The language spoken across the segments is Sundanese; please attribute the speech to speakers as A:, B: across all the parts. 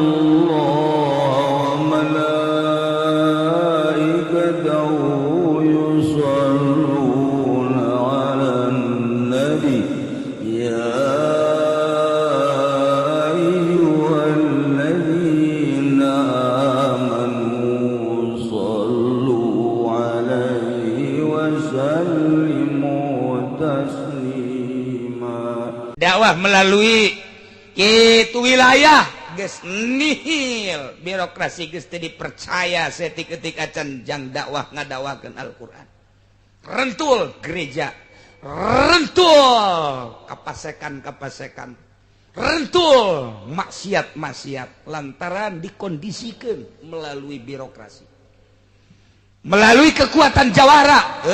A: الله وملائكته يصلون على النبي يا أيها الذين آمنوا صلوا عليه وسلموا تسليما.
B: Dakwah melalui itu wilayah geus nihil, birokrasi geus teu dipercaya saketik acan jang dakwah ngadakwahkeun Al-Qur'an. Rentul gereja, rentul kapasekan-kapasekan, rentul maksiat-maksiat lantaran dikondisikan melalui birokrasi, melalui kekuatan jawara.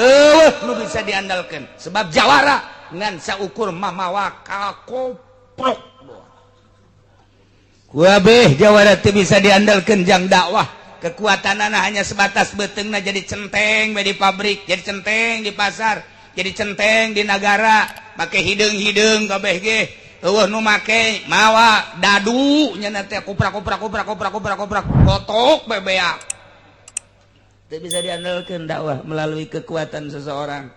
B: Nu bisa diandalkan sebab jawara ngan saukur mamawa kakoprok. Kabeh jawara teu bisa diandalkan jang dakwah. Kekuatan anak hanya sebatas beuteungna jadi centeng di pabrik, jadi centeng di pasar, jadi centeng di negara, make hideung-hideung kabeh ge euweuh nu make mawa dadu nya teh, kuprak kuprak kuprak kuprak kuprak kuprak kotok bebea. Teu bisa diandalkan dakwah melalui kekuatan seseorang.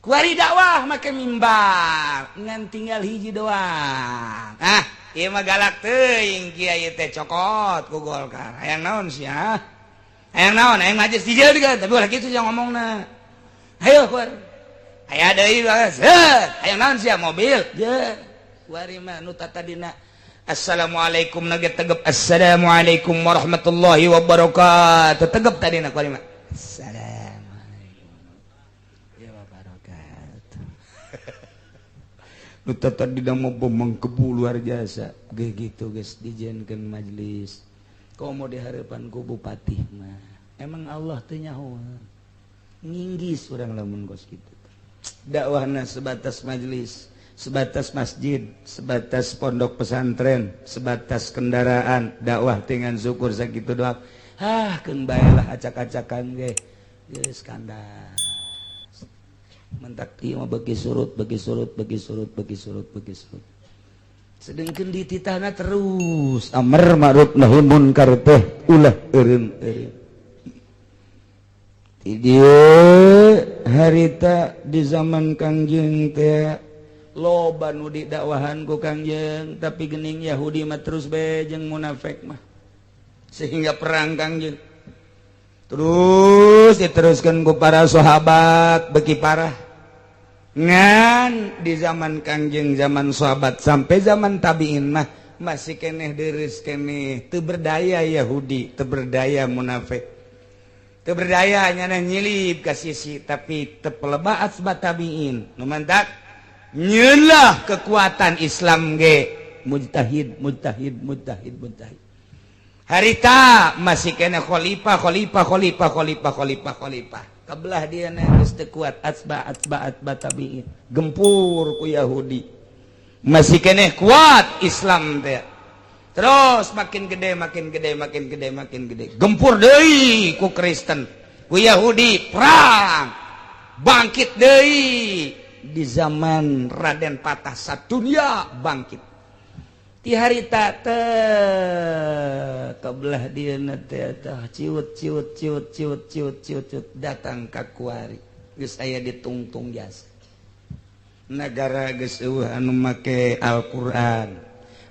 B: Kuari dakwah make mimbar ngan tinggal hiji doang. Ah, ieu mah galak teuing kiai teh, cokot ku Golkar. Hayang naon sia? Hayang naon? Hayang majelis dijieun, tapi ulah kitu yang ngomongna. Hayo kuari. Aya deui, hayang naon sia? Mobil. Je. Kuari mah nu tatadina Assalamualaikum nage tegep, Assalamualaikum warahmatullahi wabarakatuh tegep tadina, kuari mah Assalamualaikum ya wabarakatuh. Nu tadi mau mengkebu luar biasa ge gitu guys, dijieunkeun majelis komo di harapan ku bupati mah. Emang Allah teu nyaho nginggis urang lamun kos kitu. Dakwahna sebatas majelis, sebatas masjid, sebatas pondok pesantren, sebatas kendaraan. Dakwah dengan syukur sakitu doang. Hah, keun bae lah, acak-acakan ge geus kandas. Mentak ieu mah bagi surut, bagi surut, bagi surut, bagi surut, bagi surut, sedangkan di titahna terus amar ma'ruf nahi munkar teh ulah eureun-eureun. Di dieu harita di zaman Kangjeng teh loba nu didakwahan ku Kangjeng, tapi gening Yahudi mah terus bae jeung munafik mah, sehingga perang Kangjeng terus diteruskan ku para sahabat beki parah. Ngan di zaman Kangjeng, zaman sahabat sampai zaman tabiin mah masih keneh deres keneh, teu berdaya Yahudi, teu berdaya munafik, teu berdaya nyana nyilip ka sisi, tapi teu peleba asba tabiin. Nu mantak nyelah kekuatan Islam ge mujtahid, mujtahid, mujtahid, mujtahid. Harita masih kena khalifah, khalifah, khalifah, khalifah, khalifah, khalifah. Kebelah dia geus teu kuat atsba atsba atsba tabiin, gempur ku Yahudi. Masih keneh kuat Islam teh, terus makin gede, makin gede, makin gede, makin gede, gempur deui ku Kristen, ku Yahudi, perang, bangkit deui di zaman Raden Patah, satunya bangkit ti harita teh. Kebelah dia teh ciut ciut ciut ciut ciut ciut ciut datang ka kuari geus aya ditungtung jasa negara, geus euweuh anu make Al-Qur'an,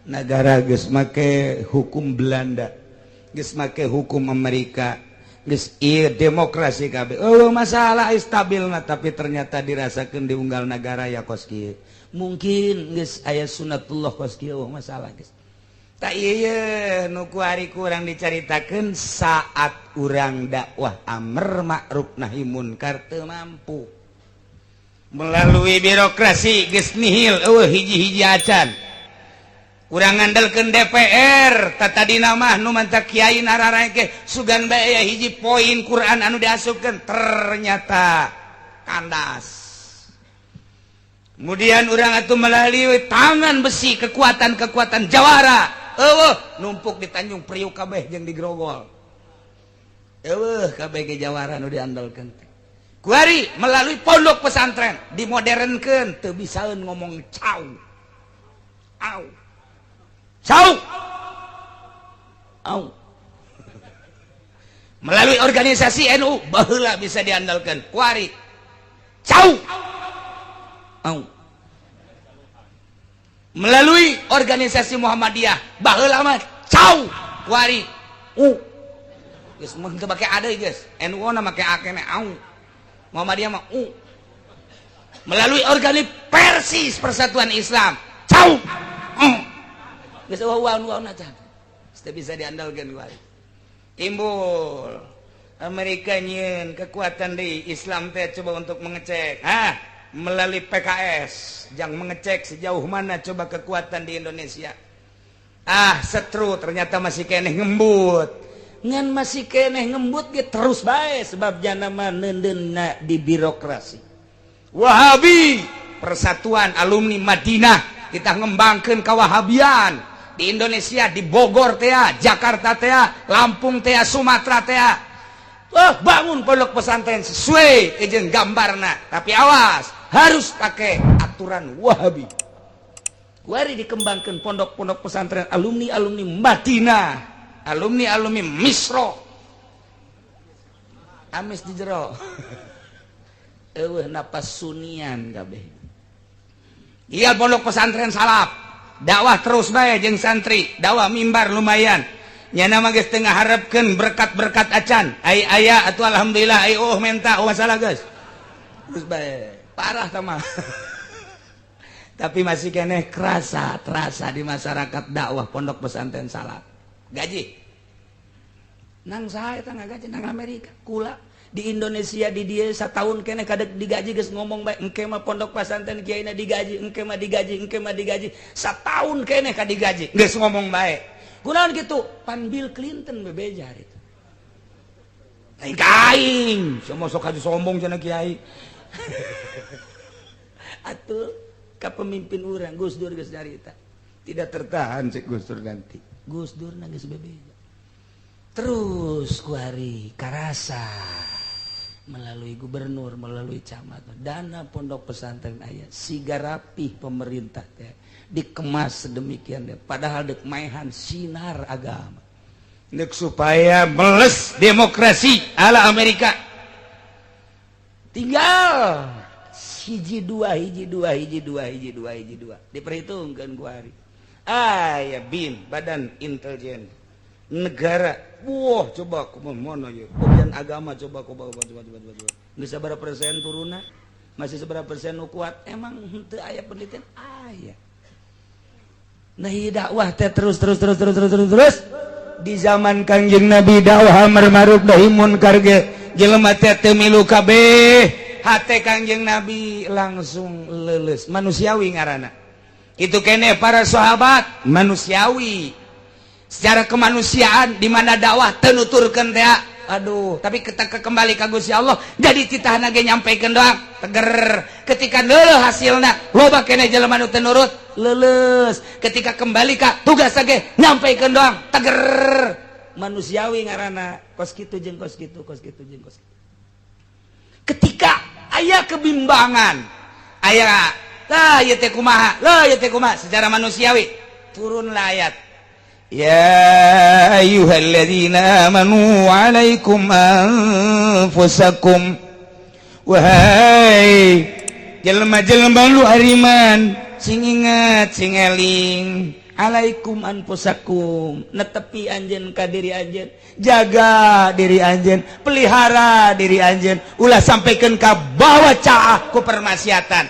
B: negara geus make hukum Belanda, geus make hukum Amerika, geus ieu demokrasi kabeh, euweuh masalah, stabil. Nah, tapi ternyata dirasakeun di unggal negara ya kos kieu. Mungkin geus aya sunatullah kos kieu masalah geus. Tak iya, nu kuari kurang dicaritakeun saat urang dakwah amar ma'ruf nahi munkar teu mampu melalui birokrasi, geus nihil, euweuh hiji-hiji acan. Kurang ngandalkeun DPR tadi mah, nu mantak kiai nararae sugan bae aya hiji poin Quran anu diasupkeun, ternyata kandas. Kemudian urang atuh melalui tangan besi, kekuatan-kekuatan jawara, euweuh, numpuk di Tanjung Priuk kabeh jeung di Grogol, euweuh kabeh ge jawara nu diandalkeun. Kuari melalui pondok pesantren dimodernkeun, teu bisaeun ngomong cau au cau. Melalui organisasi NU baheula bisa diandalkan, kuari cau. Au. Melalui organisasi Muhammadiyah baheula mah cau, kuari u geus mah teu make ada geus. NU na make a keneh, au. Muhammadiyah mah u. Melalui organi Persis, Persatuan Islam, cau. Geus eueuh nu acan. Teu bisa diandalkan kuari. Timbul Amerika nyieun kekuatan di Islam teh, coba untuk mengecek. Hah, melalui PKS yang mengecek sejauh mana coba kekuatan di Indonesia. Ah, setru ternyata masih keneh ngembut. Ngan masih keneh ngembut ge terus bae, sebab jana mah neundeunna di birokrasi. Wahabi, Persatuan Alumni Madinah, kita ngembangkeun kawahabian di Indonesia, di Bogor teh, Jakarta teh, Lampung teh, Sumatera teh. Oh, bangun pondok pesantren sesuai jeung gambarna, tapi awas, harus pakai aturan Wahabi. Kuari dikembangkan pondok-pondok pesantren alumni-alumni Madinah, alumni-alumni Misro. Amis di jero eueuh napas sunian kabeh. Iya, pondok pesantren salaf dakwah terus bae jeung santri, dakwah mimbar lumayan. Nyana mah geus teu ngaharepkeun berkat-berkat acan. Ai aya atuh alhamdulillah, ai oh menta, oh masalah geus. Terus bae parah sama. Tapi masih keneh kerasa, terasa di masyarakat dakwah pondok pesantren salaf. Gaji. Nang saya eta gaji nang Amerika, kula di Indonesia di dia setahun keneh kadek digaji geus ngomong bae, engke mah pondok pesantren kiaina digaji, engke mah digaji, engke mah digaji, setahun keneh ka digaji geus ngomong bae. Kunaon gitu? Pan Bill Clinton bebeja itu. Lain ka aing, semua sok haji sombong cenah kiai. Atuh ka pemimpin urang Gus Dur geus nyarita. Tidak tertahan cek Gus Dur ganti. Gus Dur na geus bebeja. Terus kuari karasa melalui gubernur, melalui camat, dana pondok pesantren aya siga rapih pemerintah teh dikemas sedemikian deh, padahal dek maehan sinar agama, dek supaya meles demokrasi ala Amerika. Tinggal hiji dua, hiji dua, hiji dua, hiji dua, hiji dua, diperhitungkan kuari aya BIN, Badan Intelijen Negara. Wah, coba kumaha mana ya bagian agama, coba coba coba coba coba coba coba. Geus sabaraha persen turunna, masih seberapa persen nu kuat? Emang henteu aya penelitian? Aya. Nah, ieu dakwah teh terus terus terus terus terus terus terus. Di zaman Kangjeng Nabi dakwah amar ma'ruf nahi munkar ge jelema teh teu milu kabeh, hate Kangjeng Nabi langsung leuleus. Manusiawi ngaranna itu kene. Para sahabat manusiawi secara kemanusiaan, di mana dakwah teu nuturkeun teh, aduh. Tapi kita kembali ka Gusti Allah, jadi titahna ge nyampaikan doang, teger. Ketika leuleus hasilna, loba kene jelema nu teu nurut, leuleus. Ketika kembali ka tugas ge nyampaikan doang, teger. Manusiawi ngaranna, kos kitu jeung kos kitu, kos kitu jeung kos kitu. Ketika aya kebimbangan, aya lah ieu teh kumaha lah, ieu teh kumaha, secara manusiawi turunlah ayat يا أيها الذين آمنوا عليكم أنفسكم. Wahai jelema-jelema lu ariman, sing ingat, sing eling, alaikum anfusakum, netepi anjeun ka diri anjeun, jaga diri anjeun, pelihara diri anjeun, ulah sampaikan ka bawa caah ku permaksiatan.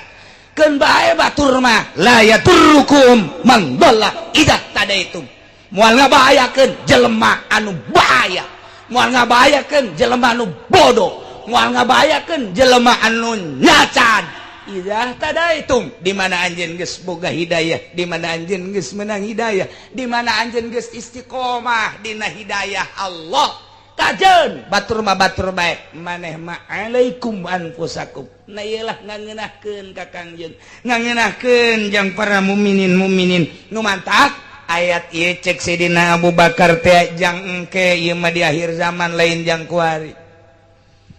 B: Keun bae batur mah, la yadurrukum man dhalla idza ihtadaitum. Moal ngabahayakeun jelema anu bahaya, moal ngabahayakeun jelema anu bodoh, moal ngabahayakeun jelema anu nyacan. Idza ihtadaitum, di mana anjeun geus boga hidayah, di mana anjeun geus menang hidayah, di mana anjeun geus istiqomah dina hidayah Allah. Kajen batur mah batur bae, maneh mah alaikum anfusakum. Nah, iyalah ngangeunahkeun ka Kangjeng, ngangeunahkeun jang para mukminin mukminin nu mantak. Ayat ieu cek Sidina Abu Bakar teh jang engke ieu mah, di akhir zaman, lain jang kuari.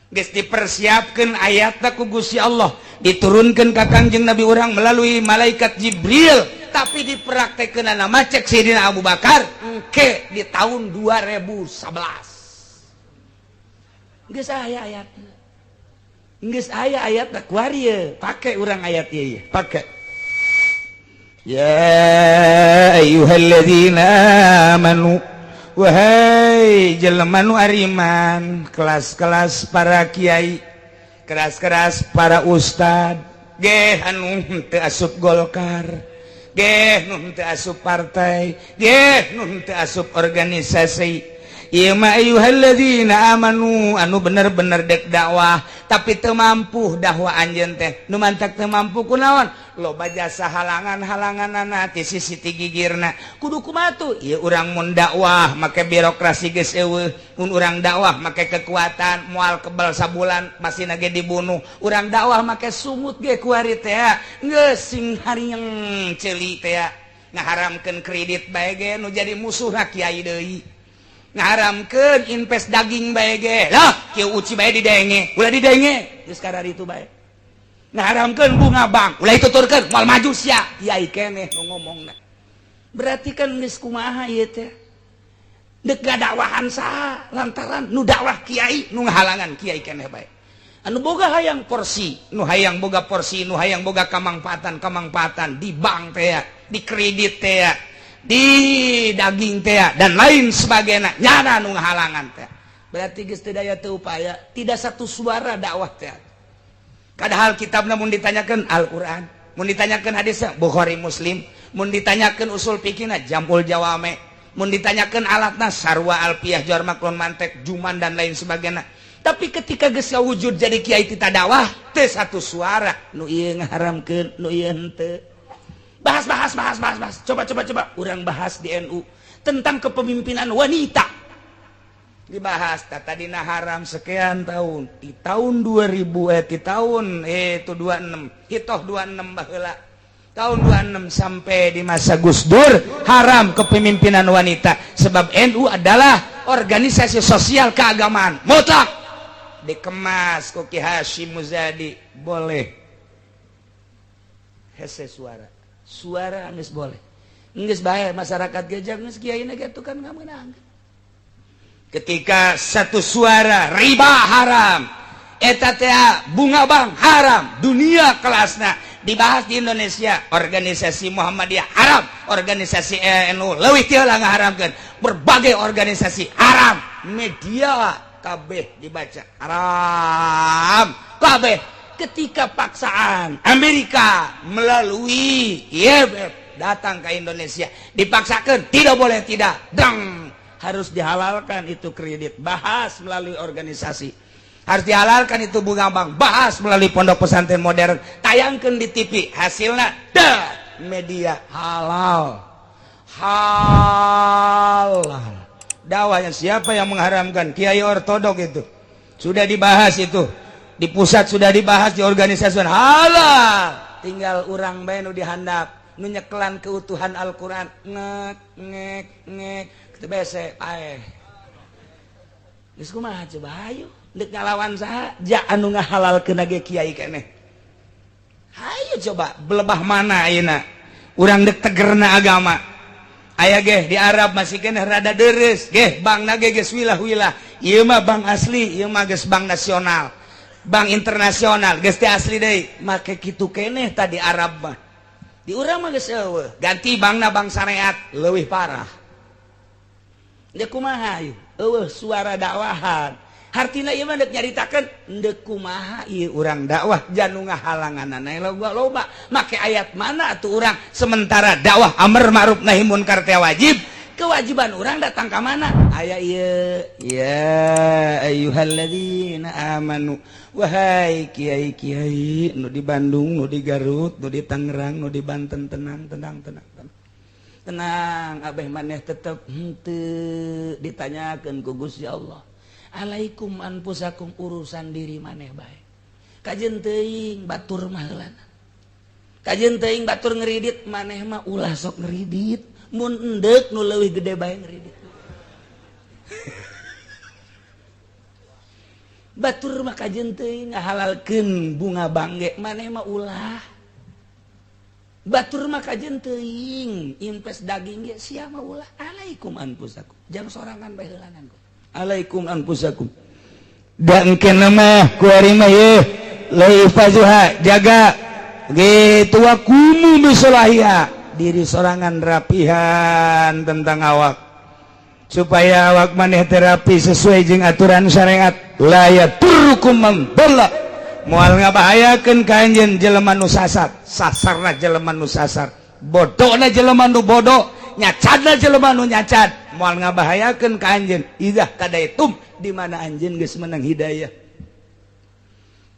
B: Geus dipersiapkeun ayatna ku Gusti Allah, diturunkeun ka Kangjeng Nabi urang melalui malaikat Jibril, tapi dipraktekkeun mah cek Sidina Abu Bakar engke di tahun 2011. Geus aya ayatna. Geus aya ayatna kuari ye, pake urang ayat ieu pake. Ya ayyuhalladzina amanu, wahai jelema nu ariman, kelas-kelas para kiai, keras-keras para ustad, geh anu teu asup Golkar, geh nu teu asup partai, geh nu teu asup organisasi. Ieu mah ayyuhalladzina amanu anu bener-bener dek dakwah tapi teu mampu dakwah anjeun teh. Nu mantak teu mampu kunaon? Loba jasa halangan-halanganana ti sisi ti gigirna. Kudu kumaha tuh? Ieu urang mun dakwah make birokrasi geus eueuh, mun urang dakwah make kekuatan moal kebal sabulan masih ge dibunuh. Urang dakwah make sungut ge kuari teh geus sing harieng ceuli teh ngaharamkeun kredit bae ge nu jadi musuhna kiai deui. Ngaharamkeun invest daging bae ge lah kieu uci bae didenge ulah didenge geus kararitu bae. Ngaharamkeun bunga bank ulah dituturkeun moal maju sia kiai keneh nu ngomongna. Berarti kan geus kumaha ieu teh deuk dakwahan saha lantaran nu dakwah kiai nu ngahalangan kiai keneh bae. Anu boga hayang porsi, nu hayang boga porsi, nu hayang boga kamangpaatan di bank teh, di kredit teh, di daging teh dan lain sebagainya, nyana nu ngahalangan teh. Berarti geus teu daya teu upaya, tidak satu suara dakwah teh. Padahal kitabna mun ditanyakeun Al-Qur'an, mun ditanyakeun hadisnya Bukhari Muslim, mun ditanyakeun usul fikihna Jam'ul Jawame, mun ditanyakeun alatna Sarwa Alfiyah Jawar Maklun Mantek Juman dan lain sebagainya. Tapi ketika geus wujud jadi kiai tita dakwah teu satu suara, nu ieu ngaharamkeun, nu ieu henteu. Bahas bahas bahas bahas bahas. Coba coba coba urang bahas di NU tentang kepemimpinan wanita. Dibahas tadina haram sekian tahun. Di tahun 2000 di tahun itu 26, hitoh 26 baheula. Tahun 26 sampai di masa Gus Dur haram kepemimpinan wanita sebab NU adalah organisasi sosial keagamaan. Mutlak dikemas ku Ki Hasyim Muzadi boleh. Hese suara. Suara geus boleh. Geus bae masyarakat gejak geus kiai ge kan ngamenang. Ketika satu suara riba haram, eta teh bunga bank haram, dunia kelasna dibahas di Indonesia, organisasi Muhammadiyah haram, organisasi NU leuwih ti heula ngaharamkeun, berbagai organisasi haram, media kabeh dibaca haram kabeh. Ketika paksaan Amerika melalui IMF datang ke Indonesia dipaksakan tidak boleh tidak dang harus dihalalkan itu kredit, bahas melalui organisasi, harus dihalalkan itu bunga bank, bahas melalui pondok pesantren modern, tayangkan di TV, hasilnya dah media halal halal. Dakwahnya siapa yang mengharamkan? Kiai ortodok itu sudah dibahas, itu di pusat sudah dibahas, di organisasi halal, tinggal urang bae nu dihandap nu nyekelan keutuhan Al-Qur'an ngek ngek ngek kitu bese paeh. Geus kumaha coba hayu deuk ngalawan saha ja anu ngahalalkeun ge kiai keneh. Hayu coba belebah mana ayeuna urang deuk tegerna agama. Aya ge di Arab masih keneh rada deres ge bankna ge geus wilah-wilah. Ieu mah bank asli, ieu mah geus bank nasional, bank internasional geus teh asli deui make kitu keneh tadi Arab mah. Di urang mah geus eueuh, ganti bankna bank syariat leuwih parah. Deuk kumaha ieu? Eueuh suara dakwahan. Hartina ieu mah deuk nyaritakeun deuk kumaha ieu urang dakwah janu ngahalanganana loba loba. Make ayat mana atuh urang sementara dakwah amar ma'ruf nahi munkar teh wajib. Kewajiban orang datang ke mana? Aya ieu ya ayyuhalladzina amanu, wahai kiai-kiai nu di Bandung, nu di Garut, nu di Tangerang, nu di Banten, tenang tenang tenang tenang tenang, abeh maneh tetep henteu ditanyakeun ku Gusti Allah. Alaikum anfusakum, urusan diri maneh bae. Kajeun teuing batur mah heulana. Kajeun teuing batur ngeridit maneh mah ulah sok ngeridit. Mun endek nu leuwih gede bae ngeridit. Batur mah kajeun teuing ngahalalkeun bunga bangge maneh mah ulah. Batur mah kajeun teuing invest daging ge sia mah ulah. Alaikum anfusakum. Jang sorangan bae heulanan. Alaikum anfusakum. Dan engke mah kuari mah ye laifazuha, jaga gitu, wa qumu bisolahiha, diri sorangan rapihan tentang awak supaya awak maneh terapi sesuai jeung aturan syariat. La yadurrukum man dhalla, moal ngabahayakeun ka anjeun jelema nu sasar. Sasarna jelema nu sasar, bodona jelema nu bodoh, nyacadna jelema nu nyacad, moal ngabahayakeun ka anjeun idzihtadaitum, di mana anjeun geus menang hidayah.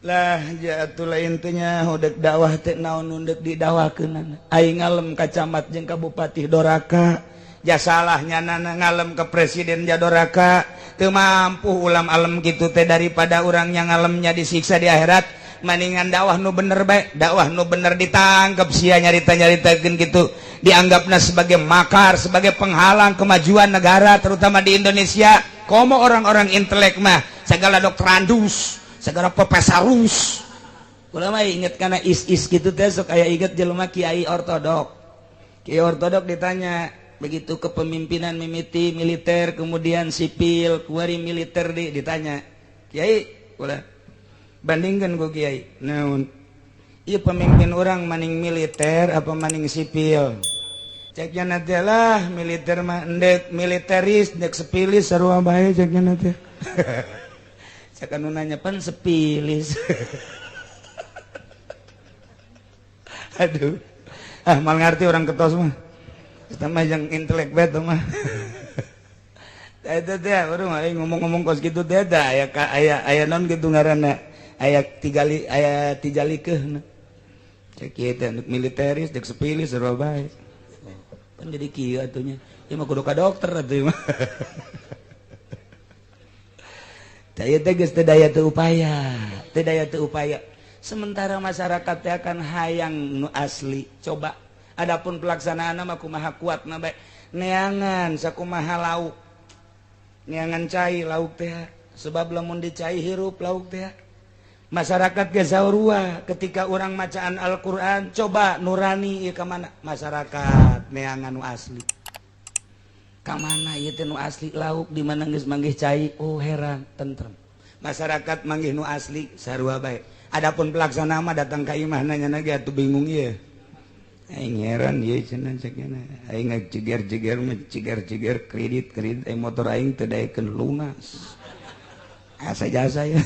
B: Lah jatuh intinya udah dakwah teh naon nu deuk didakwakeun? Aing ngalem ka camat jeung ka bupati doraka, ja salahnya nana ngalem ke presiden ja doraka. Teu mampu ulam alam gitu teh. Daripada orang yang ngalemnya disiksa di akhirat, maningan dakwah nu bener bae. Dakwah nu bener ditangkap sia, nyarita-nyaritakeun gitu, dianggapna sebagai makar, sebagai penghalang kemajuan negara, terutama di Indonesia. Komo orang-orang intelek mah, segala doktorandus, segala profesorus. Ulah mah inget karena is-is gitu teh, sok aya inget jelema kiai ortodok. Kiai ortodok ditanya begitu kepemimpinan mimiti militer, kemudian sipil, kuari militer di ditanya, "Kiai, ulah bandingkan ku kiai." "Naon?" "Iya, pemimpin orang maning militer apa maning sipil?" Ceknya nanti, "Lah, militer mah endek militeris, ndek sepilis sarua bae." Ceknya nanti. Cek anu nanya, "Pan sepilis." Aduh, ah, mal ngerti orang ketos mah. Kita mah yang intelek bet mah. Eta teh urang ngomong-ngomong kos kitu teh da aya aya aya non gitu ngaranna, aya tigali, aya tijalikeuh. Cek kieu teh, militeris dek sepilis sarua bae. Kan jadi kieu atunya. Ieu mah kudu ka dokter atuh mah. Daya teh geus teu daya teu upaya, teu daya teu upaya. Sementara masyarakat teh akan hayang nu asli. Coba adapun pelaksanaan mah kumaha kuat na bae. Neangan sakumaha lauk. Neangan cai lauk teh, sebab lamun dicai hirup lauk teh. Masyarakat ge sarua, ketika orang macaan Al-Qur'an, coba nurani ieu ka mana? Masyarakat neangan nu asli. Ka mana ieu teh nu asli lauk, di mana geus manggih cai? Oh, heran, tentrem. Masyarakat manggih nu asli sarua bae. Adapun pelaksana mah datang ka imah nanya ge atuh bingung ieu. Aing heran ieu cenah, cek aing ngajeger-jeger mah, jeger-jeger kredit kredit, aing motor aing teu daekeun lunas. Asa jasa ya.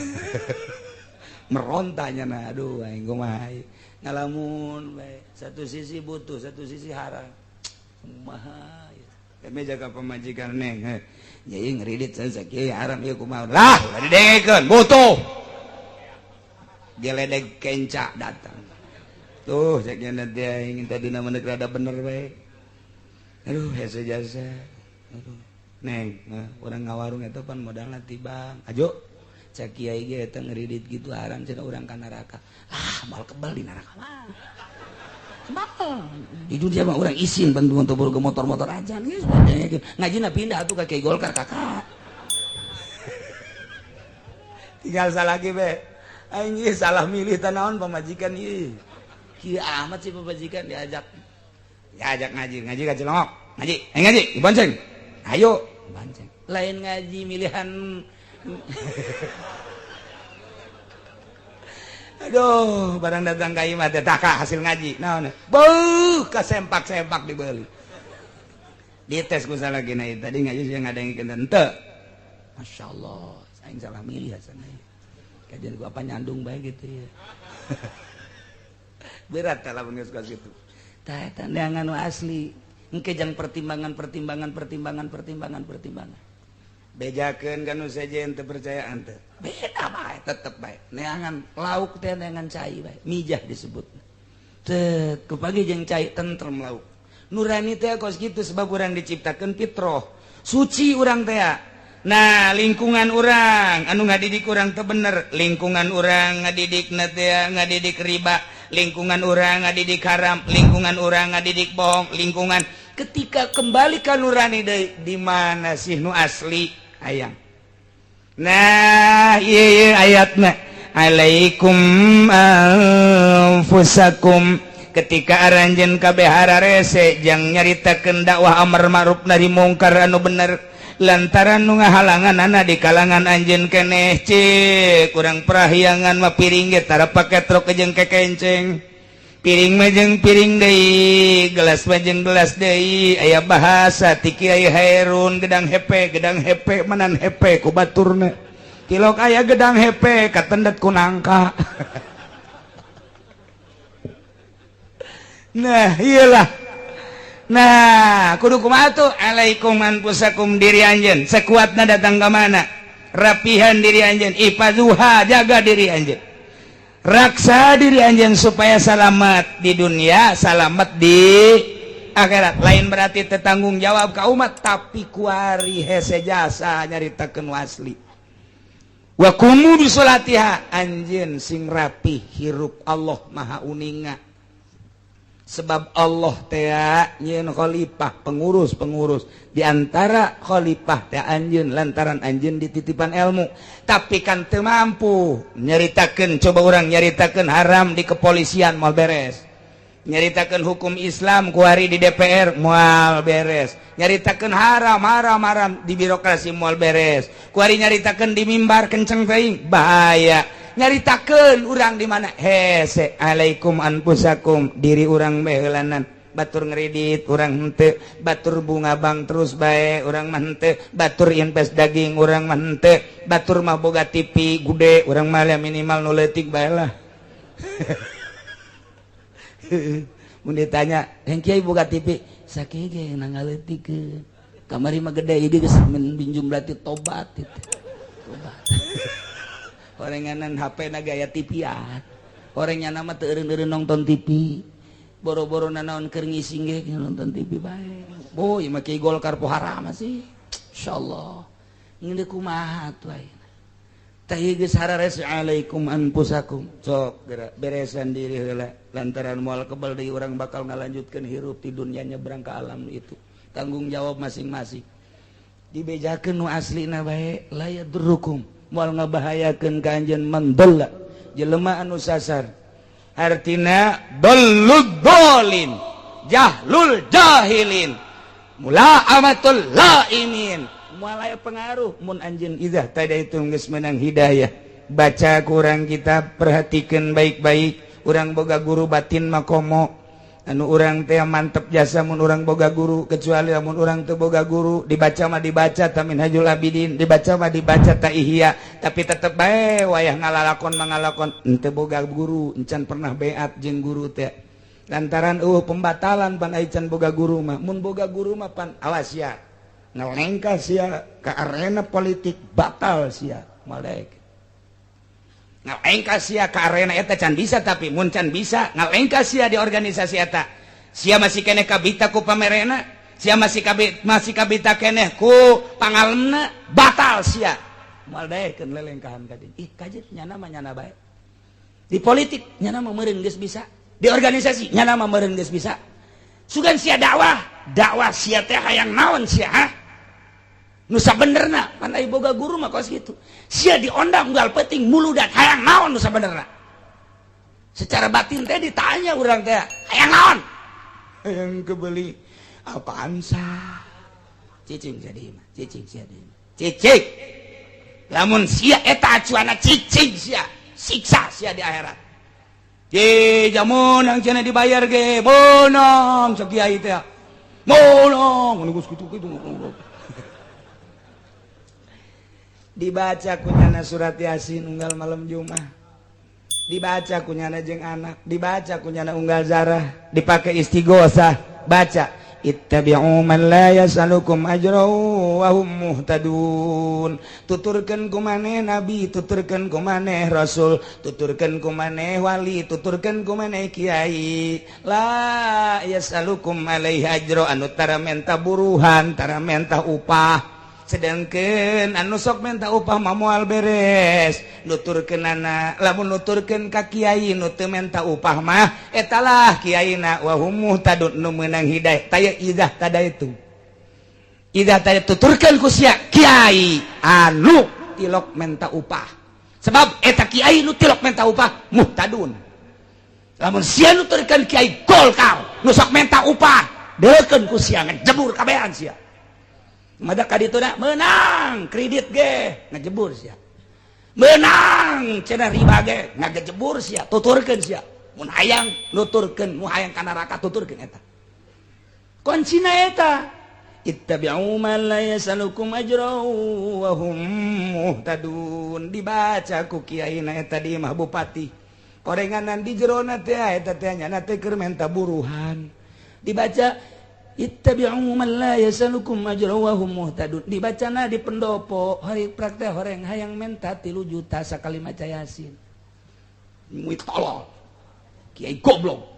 B: Merontanya nah, aduh, aing kumaha ngalamun bae. Satu sisi butuh, satu sisi haram. Kumaha? Kami jaga pemajikan neng, jadi ngeridit sakieu haram ieu kumaha? Lah, ulah didengekeun, butuh. Geledek kenca datang. Tuh, cek nanti aing tadi nama rada bener bae. Aduh, hese jasa. Aduh. Neng, nah, urang ngawarung eta pan modalna ti bank. Ajo, cek kiai ge eta ngeridit gitu haram cenah, urang ka neraka. Ah, moal kebal di neraka mah. Kebal. Di dunia mah urang isin bantu untuk ke motor-motor aja geus ngajina pindah atuh ka Kiai Golkar kakak. Tinggal salah lagi be. Aing ieu salah milih tanaon pamajikan ieu. Kieu amat sih pamajikan, diajak diajak ngaji, ngaji ka Cilongok. Ngaji, eh ngaji, dibonceng. Ayo, bonceng. Lain ngaji milihan. Aduh, barang datang ka imah teh tah hasil ngaji. Naon? Beuh, kasempak-sempak dibeli. Dites ku salah gina tadi ngaji sih ngadengkeun henteu. Masya Allah, aing salah milih hasan. Kajian gua apa nyandung bae gitu ya. Berat kalau geus kos kitu. Tah eta neangan nu asli. Engke jang pertimbangan pertimbangan pertimbangan pertimbangan pertimbangan. Bejakeun kan nu sejen teu percayaan teh. Beda bae, tetep bae. Neangan lauk teh neangan cai bae. Mijah disebut. Teu kupagi jeung cai tentrem lauk. Nurani teh kos kitu, sebab urang diciptakeun fitroh. Suci urang teh. Nah, lingkungan urang anu ngadidik urang teu bener, lingkungan urang ngadidik na teh ngadidik riba, lingkungan urang ngadidik haram, lingkungan urang ngadidik bohong, lingkungan ketika kembali ka nurani deui, di mana sih nu asli hayang? Nah, ieu ieu ayatna, alaikum anfusakum. Ketika aranjeun kabeh hararese jang nyaritakeun dakwah amar ma'ruf nahi mungkar anu bener, lantaran nu ngahalangan ana di kalangan anjeun keneh. Cek kurang prahyangan mah piring ge tara paketrok jeung kekenceng, piring mah jeung piring deui, gelas mah jeung gelas deui. Aya bahasa ti Kiai Hairun, gedang hepe, gedang hepe manan hepe ku baturna. Tilok aya gedang hepe katendet ku nangka. Nah, iyalah. Nah, kudu kumaha tuh? Alaikum anfusakum, diri anjeun. Sekuatna datang ke mana? Rapihan diri anjeun, ifazuha, jaga diri anjeun. Raksa diri anjeun supaya selamat di dunia, selamat di akhirat. Lain berarti tetanggung jawab ka umat, tapi kuari hese jasa nyaritakeun asli. Wa qumu bi sholatiha, anjeun sing rapi hirup, Allah Maha uninga. Sebab Allah tea nyieun khalifah, pengurus-pengurus. Di antara khalifah teh anjeun, lantaran anjeun dititipan ilmu, tapi kan teu mampu nyaritakeun. Coba urang nyaritakeun haram di kepolisian, moal beres. Nyaritakeun hukum Islam kuari di DPR, moal beres. Nyaritakeun haram haram haram di birokrasi, moal beres. Kuari nyaritakeun di mimbar kenceng teuing, bahaya. Nyaritakeun urang di mana hese. Alaikum anfusakum, diri urang bae. Batur ngeredit, urang henteu. Batur bunga bank terus bae, urang mah henteu. Batur invest daging, urang mah henteu. Batur mah boga TV gede, urang mah minimal nu leutik bae lah. Mun ditanya, "Yang kiai boga TV sakieu ge na ngaleutikeun kamari mah gede, ieu geus minjum, berarti tobat itu tobat." Orenganan HP na gaya TV-an, orangnya nama teu eureun-eureun nonton TV, boro-boro nanaon keur ngising ge nonton TV bae. Boy, mah kiai Golkar po haram sih. Insyaallah ngeundeuk kumaha tuh ayeuna tah ieu geus harares. Alaikum anfusakum, sok geura beresan diri heula, lantaran moal kebal deui urang bakal ngalanjutkeun hirup di dunia, nyebrang ke alam itu tanggung jawab masing-masing. Dibejakeun nu aslina bae, la yadurrukum, moal ngabahayakeun ka anjeun, man dhalla, jelema anu sasar, artina dallud dolin, jahlul jahilin, mulaamatul laimin. Moal aya pengaruh mun anjeun idzah tadaitum geus menang hidayah. Baca kurang kita perhatikan baik-baik. Urang boga guru batin mah komo anu urang teh mantep jasa mun urang boga guru, kecuali lamun urang teu boga guru. Dibaca mah dibaca ta Minhajul Abidin, dibaca mah dibaca ta Ihya, tapi tetep bae wayah ngalalakon mangalakon henteu boga guru, encan pernah beat jeung guru teh, lantaran pembatalan pan ai can boga guru mah. Mun boga guru mah pan awas sia ngelengkah sia ke arena politik, batal sia. Malek ngalengkah sia ke arena eta can bisa, tapi mun can bisa ngalengkah sia di organisasi eta, sia masih keneh kabita ku pamerena, sia masih kabita keneh ku pangalemna, batal sia. Moal daekeun lelengkahan ka dieu. Ih, kajet nyana mah nyana bae di politik, nyana mah meureun geus bisa di organisasi, nyana mah meureun geus bisa. Sugan sia dakwah, dakwah sia teh hayang naon sia, ha? Nu sabenerna pan ai boga guru mah kos kitu. Sia diondang unggal penting muludan hayang naon nu sabenerna. Secara batin teh ditanya urang teh hayang naon, hayang kebeli apaan sah. Cicing jadi mah, cicing sia deui, cicing. Lamun sia eta acuana, cicing sia, siksa sia di akhirat. Ye, jamun yang cenah dibayar ge meunang, cek kiai teh meunang geus kitu-kitu. Dibaca kunyana surat Yasin unggal malam Jumat, dibaca kunyana jeung anak, dibaca kunyana unggal zarah, dipakai istighosah, baca ittabi'u man la yas'alukum ajra wa hum muhtadun. Tuturkeun ku maneh nabi, tuturkeun ku maneh rasul, tuturkeun ku maneh wali, tuturkeun ku maneh kiai, la yas'alukum alaihi ajra, anu tara menta buruhan, tara menta upah. Sedangkan anu sok minta upah mah moal beres nuturkeunana. Lamun nuturkeun ka kiai nu teu menta upah mah, etalah kiaina wa hum muhtadun, nu meunang hidayah. Taya idzah tada itu, idzah tada tuturkeun ku sia kiai anu tilok menta upah, sebab eta kiai nu tilok menta upah muhtadun. Lamun sia nuturkeun kiai Golkar nu sok menta upah, deukeun ku sia ngejebur kabehan sia. Mada ka ditu na meunang kredit ge ngejebur sia. Meunang cenah riba ge ngagejebur sia, tuturkeun sia. Mun hayang nuturkeun, mun hayang ka neraka tuturkeun eta. Kuncina eta ittabi'u man la yasalukum ajra wa hum muhtadun, dibaca ku kiai na eta di imah bupati. Korenganan di jerona teh eta teh nyana teh keur menta buruhan. Dibaca ittabi'u man la yasalukum ajra wa hum muhtadun, dibacana di pendopo hari praktek horeng hayang menta 3 juta sakali maca Yasin. Muit tolol. Kiai goblok.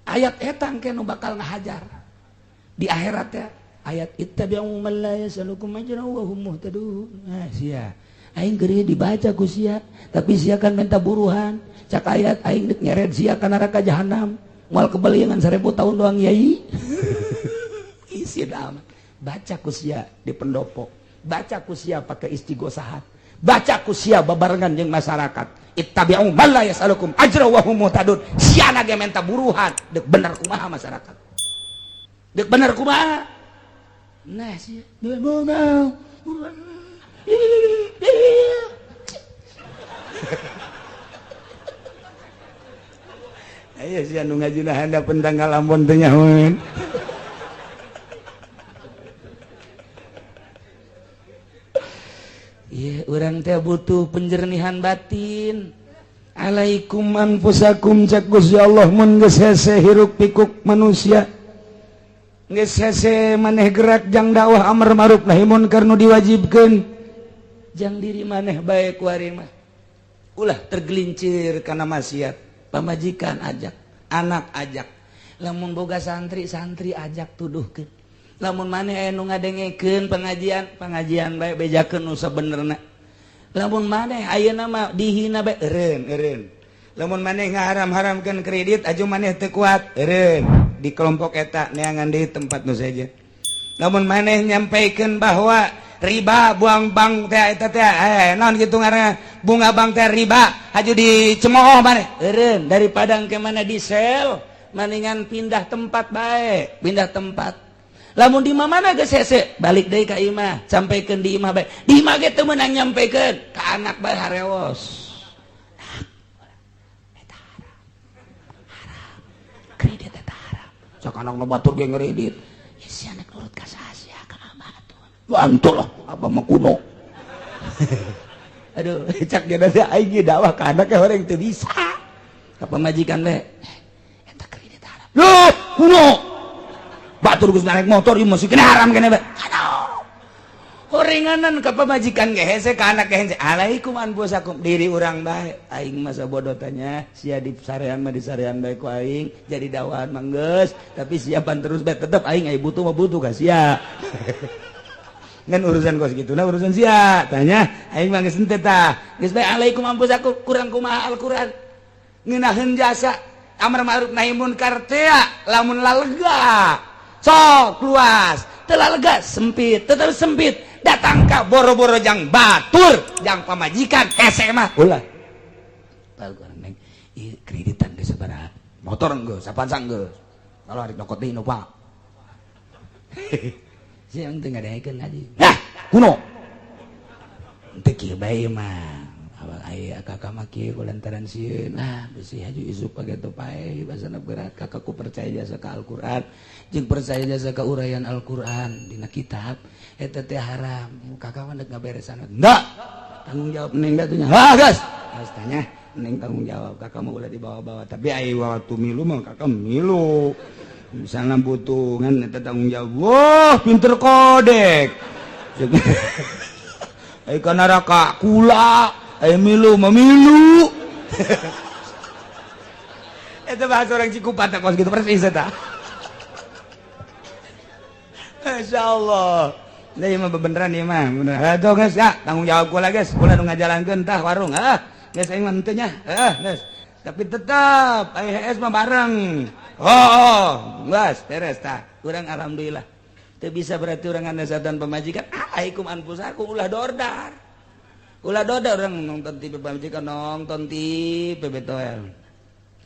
B: Ayat eta engke nu bakal ngahajar di akhirat ya. Ayat ittabi'u man la yasalukum ajra wa hum muhtadun. Nah, sia aing geureuh dibaca ku sia, tapi sia kan minta buruhan. Cak ayat aing deuk nyeret sia ka neraka jahanam, moal kebeliangan 1000 tahun doang yai. Isi amat. Baca ku sia di pendopo, baca ku sia pakai istighosahat, baca ku sia babarengan jeung masyarakat. Ittabi'u man la yasalukum ajra wa hum muhtadun. Sia ge menta buruhan, deuk bener kumaha masyarakat. Dek bener kumaha. Nah sia mau. Ayo sia nu ngajina handapeun tanggal Ambon teh nyahoeun. Ieu urang teh butuh penjernihan batin. Alaikum anfusakum cak Gusti Allah mun geus hese hiruk pikuk manusia. Geus hese maneh gerak jang dakwah amar ma'ruf nahi munkar nu diwajibkeun. Jang diri maneh bae ku ari mah. Ulah tergelincir kana maksiat. Pamajikan ajak, anak ajak. Lamun boga santri, santri ajak tuduhkeun. Lamun maneh aya nu ngadengekeun pengajian, pengajian bae bejakeun nu sabenerna. Lamun maneh ayeuna mah dihina bae eureun eureun. Lamun maneh ngaharam-haramkeun kredit aju maneh teu kuat eureun. Di kelompok eta neangan deui tempat nu sejen. Lamun maneh nyampaikeun bahwa riba buang bank teh eta teh naon kitu ngaranna bunga bank teh riba haju dicemooh maneh eureun daripada engke mana di sel maningan pindah tempat bae, pindah tempat. Lamun di mana geus hese balik deui ka imah, sampaikeun di imah bae. Di imah ge teu meunang nyampaikeun ka anak bae harewos. Eta haram. Haram. Kredit eta haram. Sok anak nu batur ge ngredit. Ya si anak nurut ka saha sia ka abah atuh. Bantu lah abah mah kuno. Aduh, cak ge teh aing ge dakwah ka anak horeng teu bisa. Ka pamajikan bae. Eta kredit haram. Loh, kuno. Batur geus naik motor ieu masih kena haram kene bae. Aduh. Horenganan ka pamajikan ge hese ka anak ge hese. Alaikum anfusakum diri urang bae. Aing masa bodoh tanya, sia di sarean mah di sarean bae ku aing jadi dakwahan mah geus, tapi siapan terus bae tetep aing ai butuh mah butuh ka sia. Ngan urusan kos kitu nah urusan sia. Tanya aing mah geus henteu tah. Geus bae alaikum anfusakum kurang kumaha Al-Qur'an. Ngeunaheun jasa amar ma'ruf nahi munkar teh lamun lalega. Sok luas, telah lega sempit, tetap sempit. Datang ka boro-boro jang batur, jang pamajikan hese mah ulah. Neng, ieu kreditan geus sabaraha? Motor geus, Avanza geus. Kalau hari nyokot deui nu Pak. Sia teu ngadengekeun ngaji. Nah, kuno. Teu kieu bae mah. Awal aya kakak mah kieu kulantaran sieun. Ah, bisi haju isuk pake teu pae basana berat. Kakakku percaya jasa ka Al-Qur'an, jeung percaya jasa ka uraian Al-Qur'an dina kitab eta teh haram. Kakak mah deuk ngaberesan. Enggak. Tanggung jawab neng da nya. Ha, geus. Geus tanya, neng tanggung jawab kakak mah ulah dibawa-bawa. Tapi aya waktu milu mah kakak milu. Misalnya butuh ngan eta tanggung jawab. Wah, pinter kodek. Ayo ka neraka kula. Ayo milu memilu. Itu bahasa orang Cikupa tak kos gitu persis eta. Masya Allah. Nah, ieu mah bebeneran ieu mah. Bener. Aduh geus ya, tanggung jawab kula geus. Kula nu ngajalankeun tah warung. Ah, geus aing mah henteu nya. Ah, geus. Tapi tetep aya HS mah bareng. Oh, geus beres tah. Urang alhamdulillah. Teu bisa berarti urang nganasatan pamajikan. Alaikum anfusakum ulah dordar. Ulah dordar urang nonton TV pamajikan nonton TV betoel.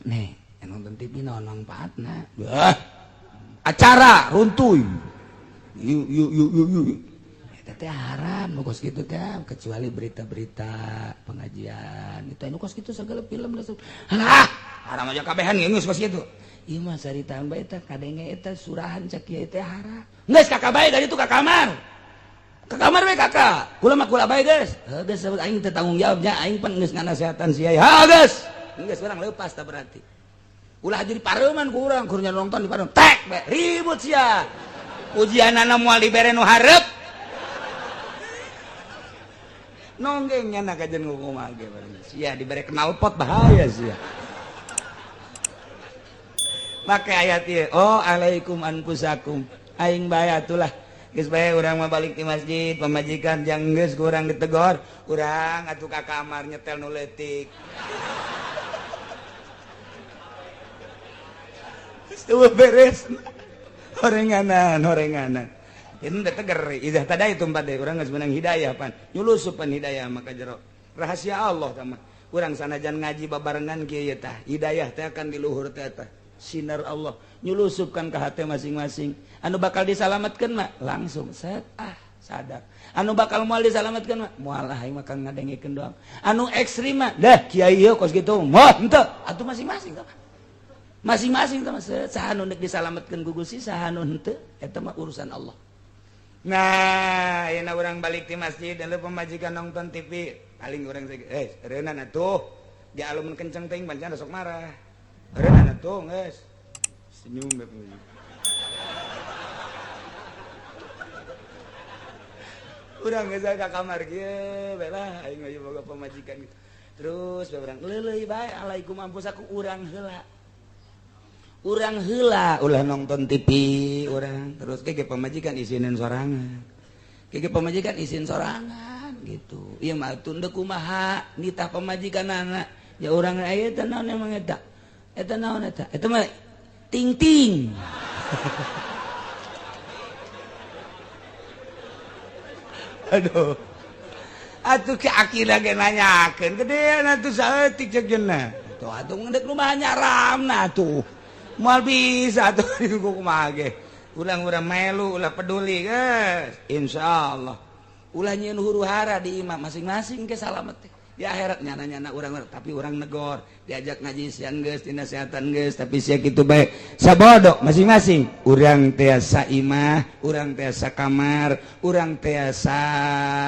B: Nih, nonton TV naon manfaatna? Bah, acara runtuy. Yuk yuk yuk yuk yuk. Eta teh haram nu kos kitu teh, kecuali berita-berita pengajian. Itu anu kos kitu segala film lah. Halah, haram aja kabehan geus kos kitu. Ieu mah saritaan bae eta kadenge eta surahan cak kieu teh haram. Geus kakak bae dari itu ka kamar. Ka kamar we kakak. Kula mah kula bae geus. Heuh geus aing teh tanggung jawab nya, aing pan geus nganasehatan sia. Ha geus. Geus urang leupas tah berarti. Ulah jadi pareuman ku urang, kur nonton di pareum. Tek bae ribut sia. Ujianana moal dibere nu hareup. Nonggeng nya kajen ngukumaha ge sia dibere knalpot bahaya sia. Make ayat ieu, oh alaikum anfusakum. Aing bae atulah. Geus bae urang mah balik di masjid, pamajikan jang geus ku urang ditegor, urang atuh ka kamar nyetel nu leutik. Geus beres. Horenganan, horenganan. Ini udah teger, idah tadi itu empat deh, orang nggak menang hidayah pan, nyulusupan hidayah maka jero rahasia Allah sama. Urang sanajan ngaji babarengan kieu tah, hidayah teh akan di luhur teh tah, sinar Allah nyulusupkan ke hati masing-masing. Anu bakal disalamatkeun mah langsung set ah sadar. Anu bakal moal disalamatkeun mah moal ah aing mah ngadengekeun doang. Anu ekstrim mah dah kiai ieu kos kitu, moal henteu, atuh masing-masing tah. Masing-masing tah saha nu deuk disalamatkeun ku Gusti, saha nu henteu, eta mah urusan Allah. Nah, ayeuna urang balik di masjid dan pemajikan nonton TV, paling urang reunan atuh. Dia alumun kenceng teuing bancan sok marah. Reunan atuh geus. Senyum bae pemajikan. Urang geus ka kamar kieu bae lah aing mah boga pemajikan gitu. Terus bae urang leuleuy bae alaikum anfusakum urang heula. Urang heula ulah nonton TV urang terus kege pamajikan isinin sorangan, kege pamajikan izin sorangan gitu. Ieu mah tunda kumaha nitah pamajikan anak ya urang aya eta naon emang eta eta naon eta eta mah ting-ting. Aduh atuh ki akila ge nanyakeun gedean atuh saeutik ceuk jeuna tuh atuh ngeudek rumah nyaramna atuh moal bisa tuh kumaha ge urang-urang melu ulah peduli geus insyaallah ulah nyieun huru-hara di imah masing-masing ke salamet teh di akhirat nyana-nyana urang tapi urang negor diajak ngaji siang geus dinasehatan geus tapi sia kitu bae sabodo masing-masing urang tiasa imah urang tiasa kamar urang tiasa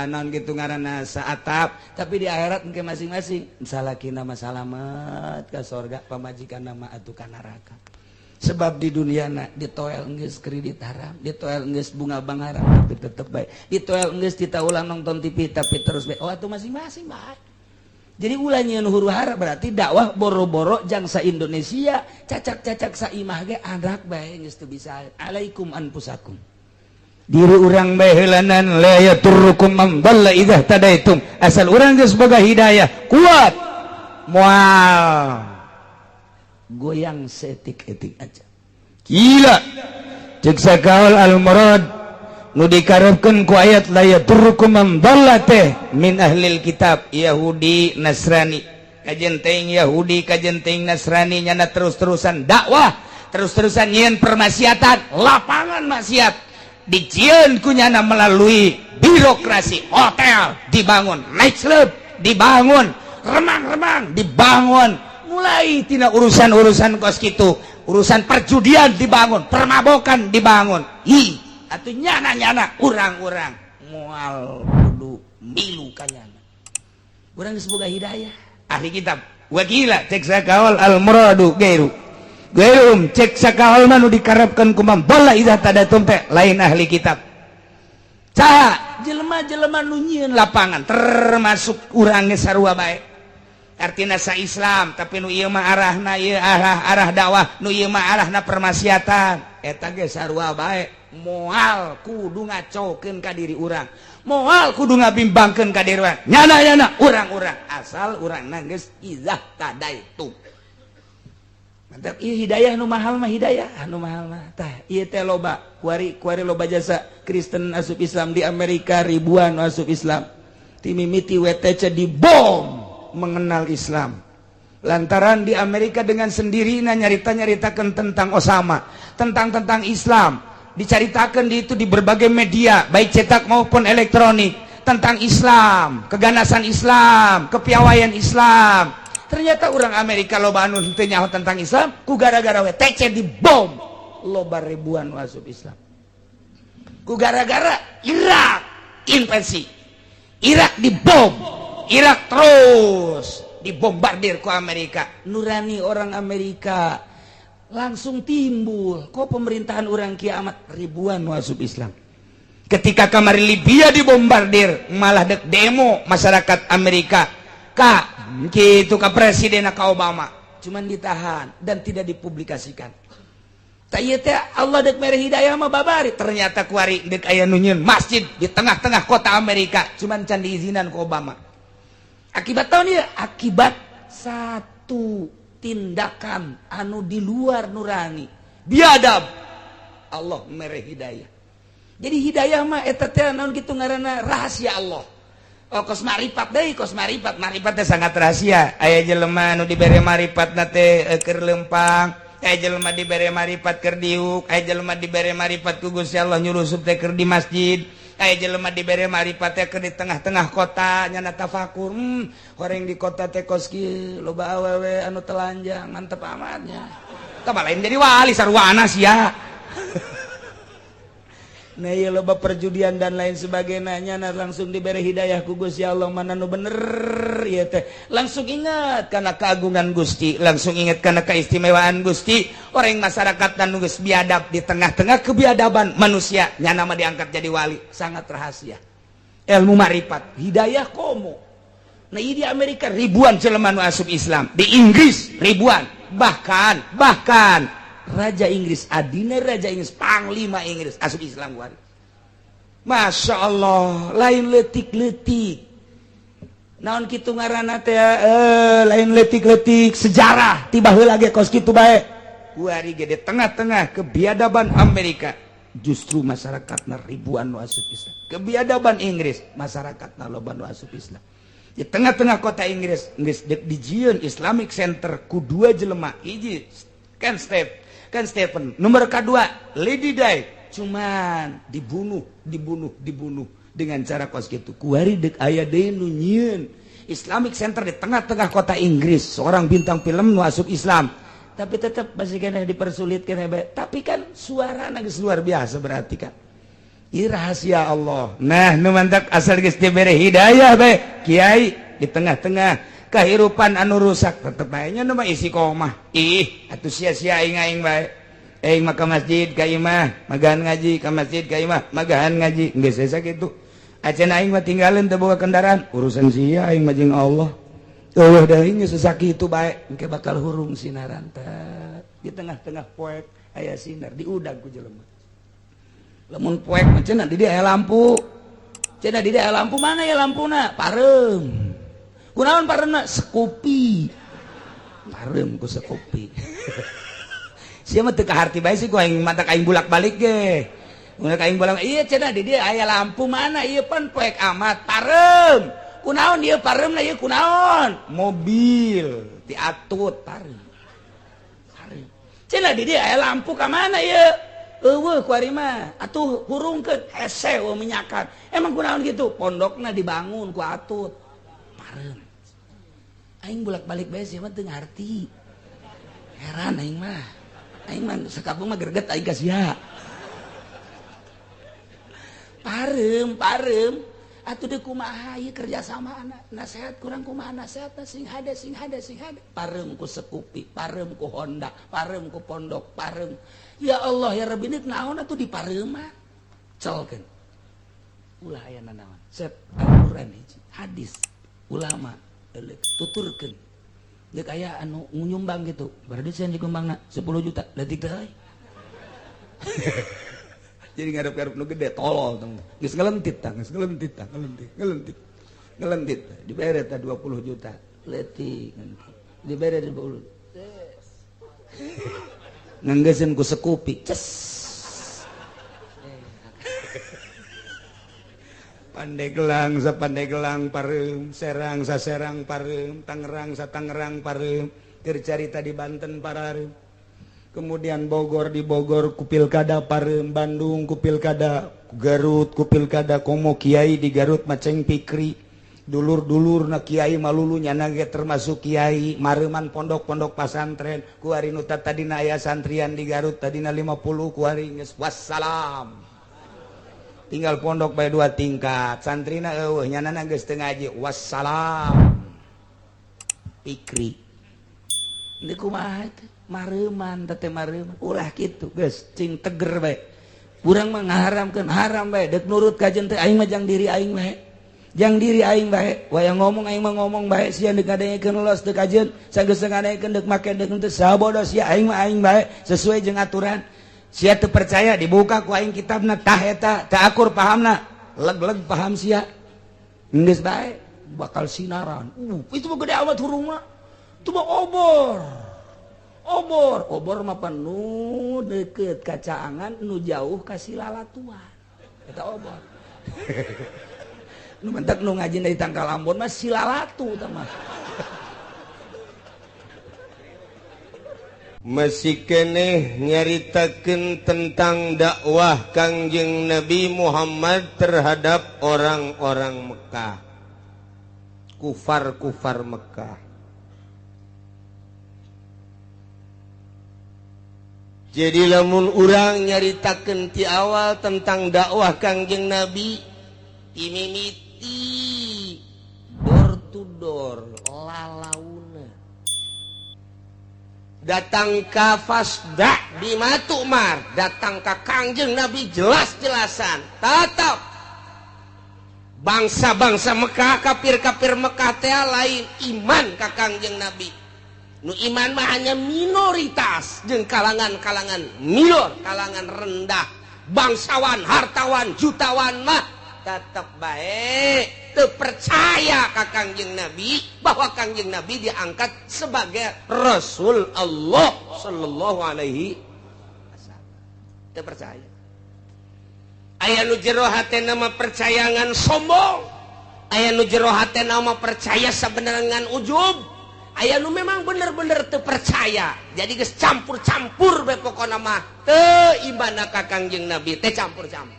B: naon kitu ngaranna saatap tapi di akhirat engke masing-masing salakina mah salamet ka sorga pamajikanna mah atuh ka neraka. Sebab di dunia na ditoel geus kredit haram, ditoel geus bunga bank haram tapi tetep baik. Ditoel geus kita ulang nonton TV tapi terus baik. Oh atuh masing-masing baik. Jadi ulah nyieun huru-hara berarti dakwah boro-boro jangsa Indonesia, cacak-cacak saimah ge anak bae geus teu bisa. Alaikum anfusakum. Diri urang bae heulanan la yaturrukum man dhalla idza tadaitum. Asal urang geus boga hidayah kuat moal goyang seetik-etik aja. Gila. Cek sakaul al-murad nu dikarepkeun ku ayat la yaturrukum man dhalla teh min ahlil kitab Yahudi Nasrani. Kajen teuing Yahudi kajen teuing Nasrani nyana terus-terusan dakwah, terus-terusan nyieun permaksiatan, lapangan maksiat dijieun ku nyana melalui birokrasi, hotel dibangun, night club dibangun, remang-remang dibangun. Mulai tina urusan-urusan kos kitu, urusan perjudian dibangun, permabokan dibangun. Ih, atuh nyana-nyana urang-urang moal kudu milu kanyana. Urang geus boga hidayah. Ahli kitab wakila cek sakawal al muradu gairu. Gairum cek sakawal mah nu dikarepkeun ku man dhalla idza tadatum teh lain ahli kitab. Saha jelema-jelema nu nyieun lapangan termasuk urang ge sarua bae. Artina sa Islam tapi nu ieu mah arahna ieu arah dakwah nu ieu mah arahna permaksiatan eta ge sarua bae moal kudu ngacokeun ka diri urang moal kudu ngabimbangkeun ka diri urang nyana-nyana urang-urang asal urangna geus idzah tadaitu. Mantap ieu hidayah nu mahal mah hidayah nu mahal mah tah ieu teh loba kuari kuari loba jasa Kristen asup Islam di Amerika ribuan asup Islam ti mimiti WTC dibom mengenal Islam. Lantaran di Amerika dengan sendirinya nyarita-nyaritakan tentang Osama, tentang tentang Islam, dicaritakan di itu di berbagai media, baik cetak maupun elektronik, tentang Islam, keganasan Islam, kepiawaian Islam. Ternyata orang Amerika loba anu henteu nyaho tentang Islam, ku gara-gara WTC dibom, loba ribuan masuk Islam. Ku gara-gara Irak invasi, Irak dibom, Irak terus dibombardir ku Amerika. Nurani orang Amerika langsung timbul, kok pemerintahan orang kiamat ribuan masuk Islam. Ketika kamari Libya dibombardir, malah dek demo masyarakat Amerika ka gitu ke presiden ka Obama, cuman ditahan dan tidak dipublikasikan. Tak ieu teh Allah dek mere hidayah mah babari. Ternyata kuari dek aya nu nyieun masjid di tengah-tengah kota Amerika, cuman can diizinan ku Obama. Akibat tahun ya, akibat satu tindakan anu di luar nurani biadab, Allah mere hidayah. Jadi hidayah mah eta teh naon kitu ngaranna, rahasia Allah. Oh, kos marifat deui, kos marifat, marifat teh sangat rahasia. Aya jelema anu dibere marifat teh keur lempang, aya jelema dibere marifat keur diuk, aya jelema dibere marifat ku Gusti Allah nyurusup teh keur di masjid, aya jelema dibere marifat teh keur di tengah-tengah kota nyana tafakur, horeng di kota teh kos kieu, loba awewe anu telanjang, mantep amatnya. Tah lain jadi wali sarwana sia. Nah, ieu loba perjudian dan lain sebagainya, nah langsung diberi hidayah ku Gusti Allah mana nu bener ieu teh. Langsung ingat karena keagungan Gusti, langsung ingat karena keistimewaan Gusti. Orang masyarakat dan geus biadab, di tengah-tengah kebiadaban manusia nyana mah diangkat jadi wali, sangat rahasia. Ilmu marifat, hidayah komo. Nah, di Amerika ribuan jelema nu asup Islam, di Inggris ribuan, bahkan bahkan Raja Inggris, adina Raja Inggris, Panglima Inggris asup Islam kuari. Masya Allah, lain letik-letik. Naon kitu ngaranna teh, lain letik-letik sejarah tiba heula ge kos kitu bae. Kuari ge di tengah-tengah kebiadaban Amerika justru masyarakatna ribuan nu asup Islam. Kebiadaban Inggris masyarakatna loba nu asup Islam. Di tengah-tengah kota Inggris geus dijieun Islamic Center ku dua jelema, hiji Ken Step kan Stephen, nomor kedua Lady Di, cuman dibunuh dibunuh dibunuh dengan cara kos gitu. Kuari dek aya deui nu nyieun Islamic Center di tengah-tengah kota Inggris, seorang bintang film nu asup Islam, tapi tetap masih kena dipersulit kena bae. Tapi kan suara geus luar biasa, berarti kan ini rahasia Allah. Nah, nu mantak asal geus dibere hidayah bae kiai di tengah-tengah kehidupan anu rusak tetep bae nya nu mah isi komah. Ih atuh sia-sia aing aing bae, aing mah ka masjid ka imah magahan ngaji, ka masjid ka imah magahan ngaji, geus asa kitu. Acan aing mah tinggalin teu boga kendaraan, urusan sia, aing mah jeung Allah. Eueuh deui, geus sakitu bae engke bakal hurung sinaran teh di tengah-tengah poek aya sinar diudag ku jelema. Lamun poek mah cenah di dieu aya lampu, cenah di dieu aya lampu, mana ya lampuna? Pareum. Kunaon pareumna? Scoopy. Pareum ku Scoopy. Sia mah teu kaharti bae sih ku aing, matak aing bulak-balik ge. Mun aing bolak, iya cenah di dieu aya lampu, mana ieu, pan poek amat. Pareum. Kunaon ieu pareumna, ieu kunaon? Mobil diatut pareum. Pareum. Cenah di dieu aya lampu, ka mana ieu? Eueuh ku ari mah. Atuh hurungkeun, hese eueuh minyakan. Emang kunaon gitu? Pondokna dibangun ku atut. Pareum. Aing bolak-balik bae sia mah teu ngarti. Heran aing mah. Aing mah sakampung mah greget aing ka sia. Pareum, pareum. Atuh deui kumaha ieu kerjasama anak nasehat kurang, kumaha nasehat sing hade sing hade sing hade. Pareum ku Scoopy, pareum ku Honda, pareum ku pondok, pareum. Ya Allah ya Rabbi, ini naon atuh di pareuman. Celkeun. Ulah aya nanaon. Set Al-Qur'an hiji, hadis ulama elek tuturkeun. Deuk aya anu nyumbang gitu. Berarti saya nyumbangna 10 juta, leutik teh. Jadi ngarep-ngarep nu gede tolol tong. Geus ngelentit tah, geus ngelentit tah, ngelentit, ngelentit. Ngelentit. Dibere tah 20 juta. Leutik dibere 20. Nganggeuskeun ku Scoopy. Ces. Pandeglang sa Pandeglang pareum, Serang sa Serang pareum, Tangerang sa Tangerang pareum, keur carita di Banten parareum. Kemudian Bogor di Bogor ku pilkada pareum, Bandung ku pilkada, Garut ku pilkada, komo kiai di Garut maceng pikri. Dulur-dulur na kiai malulu nyana ge termasuk kiai, mareuman pondok-pondok pasantren, kuari nu tadina aya santrian di Garut tadina 50 kuari geus wassalam. Tinggal pondok bae 2 tingkat, santrina eueuh nyanana geus teu ngaji, wassalam. Pikri. Deui kumaha teh? Mareuman teh mareuman, ulah kitu geus cing teger bae. Urang mah ngaharamkeun haram bae, deuk nurut ka jeung teh aing mah jang diri aing bae. Jang diri aing bae, wayang ngomong aing mah ngomong bae, sia deuk ngadengekeun los teu kajeun, sageus ngadengekeun deuk make deuk henteu sabodo sia aing mah aing bae sesuai jeung aturan. Sia teu percaya dibuka ku aing kitabna tah eta teu akur pahamna, leg-leg paham sia. Geus bae bakal sinaran. Itu mah gede amat hurung mah. Itu mah obor. Obor, obor mah penuh deket ka caangan nu jauh ka silalatuan. Eta obor. Nu mentak nu ngaji dari Tangkal Ambon mah silalatu tah mah.
A: Masih keneh nyaritakeun tentang dakwah Kangjeng Nabi Muhammad terhadap orang-orang Mekah, kufar-kufar Mekah. Jadi lamun urang nyaritakeun ti awal tentang dakwah Kangjeng Nabi, imimiti door to door, lalauna. Datang ka fasda bima tu'mar, datang ka Kangjeng Nabi jelas-jelasan. Tetap bangsa-bangsa Mekah, kafir-kafir Mekah teh lain iman ka Kangjeng Nabi. Nu iman mah hanya minoritas jeung kalangan-kalangan minor, kalangan rendah, bangsawan, hartawan, jutawan mah tetep bae teu percaya ka Kangjeng Nabi bahwa Kangjeng Nabi diangkat sebagai Rasul Allah sallallahu alaihi wasallam. Teu percaya. Aya nu jero hatena mah percaya ngan sombong, aya nu jero hatena mah percaya sabenerna ngan ujub. Aya nu memang bener-bener teu percaya. Jadi geus campur-campur bae pokona mah teu iman ka Kangjeng Nabi teh campur-campur.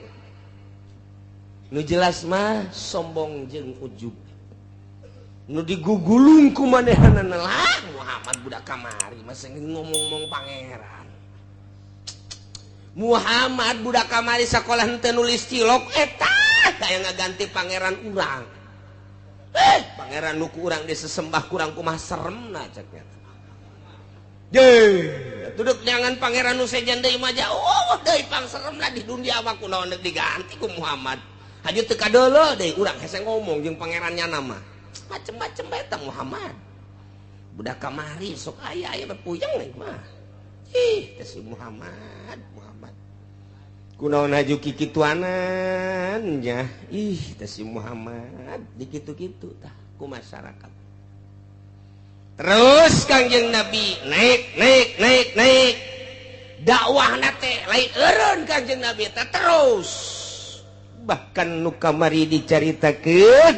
A: Nu jelas mah sombong jeung ujub. Nu digugulung ku manehanana lah Muhammad budak kamari mah ngomong-ngomong pangeran. Muhammad budak kamari sakolah henteu nulis cilok eta kaya ngaganti pangeran urang. Pangeran nu ku urang disesembah kurang kumaha seremna cek nya. Ye, tuduk jangan pangeran nu sejen deui mah jauh deui pangseremna di dunia mah kunaon deuk diganti ku Muhammad. Haju teu kadeuleu deui urang hese ngomong jeung pangerannya nama. Macem-macem bae tah Muhammad. Budak kamari sok aya aya puyeng nih mah. Ih, teh si Muhammad, Muhammad. Kunaon haju kikituanan nya. Ih, teh si Muhammad dikitu-kitu tah ku masyarakat. Terus Kangjeng Nabi naik naik naik naik dakwahna teh lain eureun Kangjeng Nabi teh terus bahkan nu kamari dicaritakeun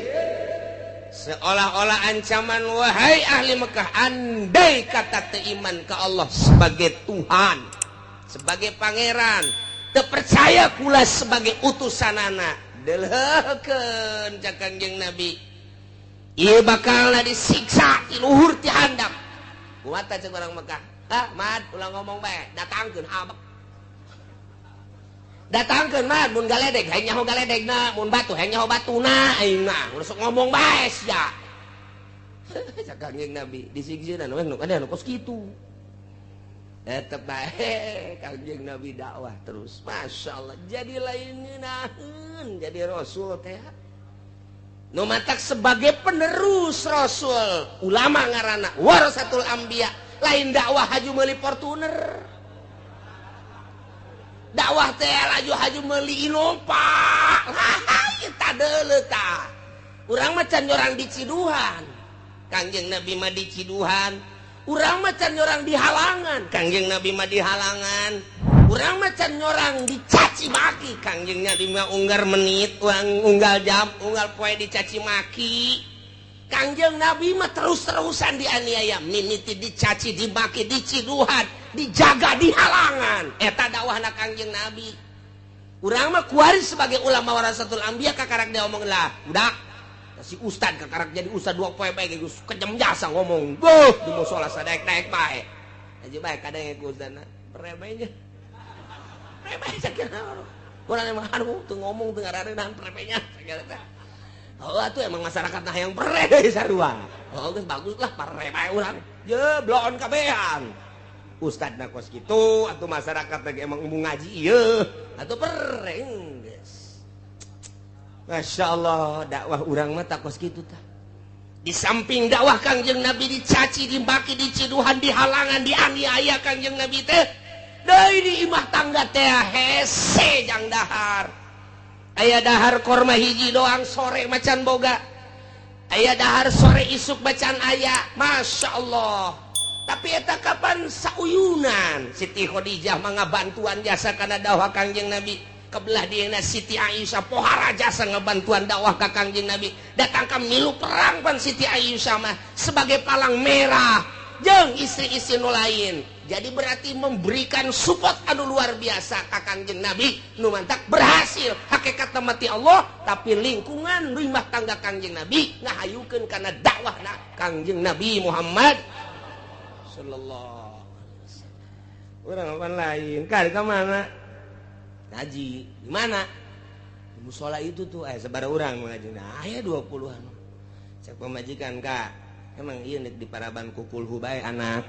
A: seolah-olah ancaman wahai ahli Mekah andai kata teu iman ka Allah sebagai Tuhan sebagai pangeran teu percaya kula sebagai utusanana deleukeun ca Kangjeng Nabi. Ieu bakal disiksa ti luhur ti handap. Kuat cek orang Mekah. Hah, Mad, ulah ngomong bae, datangkeun abek. Datangkeun Mad, mun galedeg hayang nyaho galedegna, mun batu hayang nyaho batuna aing mah. Ulah sok ngomong bae sia. Cak Kangjeng Nabi disiksa we nu kada nu kos kitu. Eta bae Kangjeng Nabi dakwah terus. Masyaallah, jadi lain ngeunaheun jadi rasul teh. Nu matak sebagai penerus rasul ulama ngaranna warasatul anbiya lain dakwah haju meuli Fortuner dakwah teh laju haju meuli Innova tah deuleu tah urang mah can nyorang di Ciduhan Kangjeng Nabi mah di Ciduhan urang mah can nyorang di halangan Kangjeng Nabi mah di halangan Urang mah can nyorang dicaci maki Kangjeng Nabi mah unggal menit, unggal jam, unggal poe dicaci maki. Kangjeng Nabi mah terus-terusan dianiaya, mimiti dicaci, dimaki, diciduhan, dijaga, dihalangan. Eta dakwahna Kangjeng Nabi. Urang mah kuari sebagai ulama warasatul anbiya kakarak dia omong lah, budak si ustad kakarak jadi ustad 2 poe bae geus kejam jasa ngomong. Beuh, di musala sadaek-daek bae. Aja bae kadang ku ustadna prebenya. Prebe sakira. Urang emang aduh teu ngomong teu ngarareunaan prebenya sakira teh. Oh atuh emang masyarakat nah yang pre sarua. Oh geus bagus lah pare bae urang. Je bloon kabehan. Ustadna kos kitu atuh masyarakat lagi emang embung ngaji ieu atuh pere geus. Masya Allah dakwah urang mah tak kos kitu tah. Di samping dakwah Kangjeng Nabi dicaci, dimaki, diciduhan, dihalangan, dianiaya Kangjeng Nabi teh. Deui di imah tangga teh hese jang dahar. Aya dahar korma hiji doang sore macan boga. Aya dahar sore isuk macan aya. Masya Allah. Tapi eta kapan sauyunan Siti Khadijah mah ngabantuan jasa kana dakwah Kangjeng Nabi. Kebelah dieuna Siti Aisyah pohara jasa ngabantuan dakwah ka Kangjeng Nabi. Datang ka milu perang pan Siti Aisyah mah sebagai palang merah jeung istri-istri nu lain. Jadi berarti memberikan support anu luar biasa ka Kangjeng Nabi nu mantak berhasil hakikat mati Allah, tapi lingkungan rumah tangga Kangjeng Nabi ngahayukeun kana dakwahna Kangjeng Nabi Muhammad sallallahu alaihi wasallam. Urang pan lain kali ka mana? Ngaji di mana? Di musola itu tuh sabaraha urang ngaji. Nah, aya 20-an. Cek pamajikan ka, emang ieu nek di paraban kukulhu bae anak.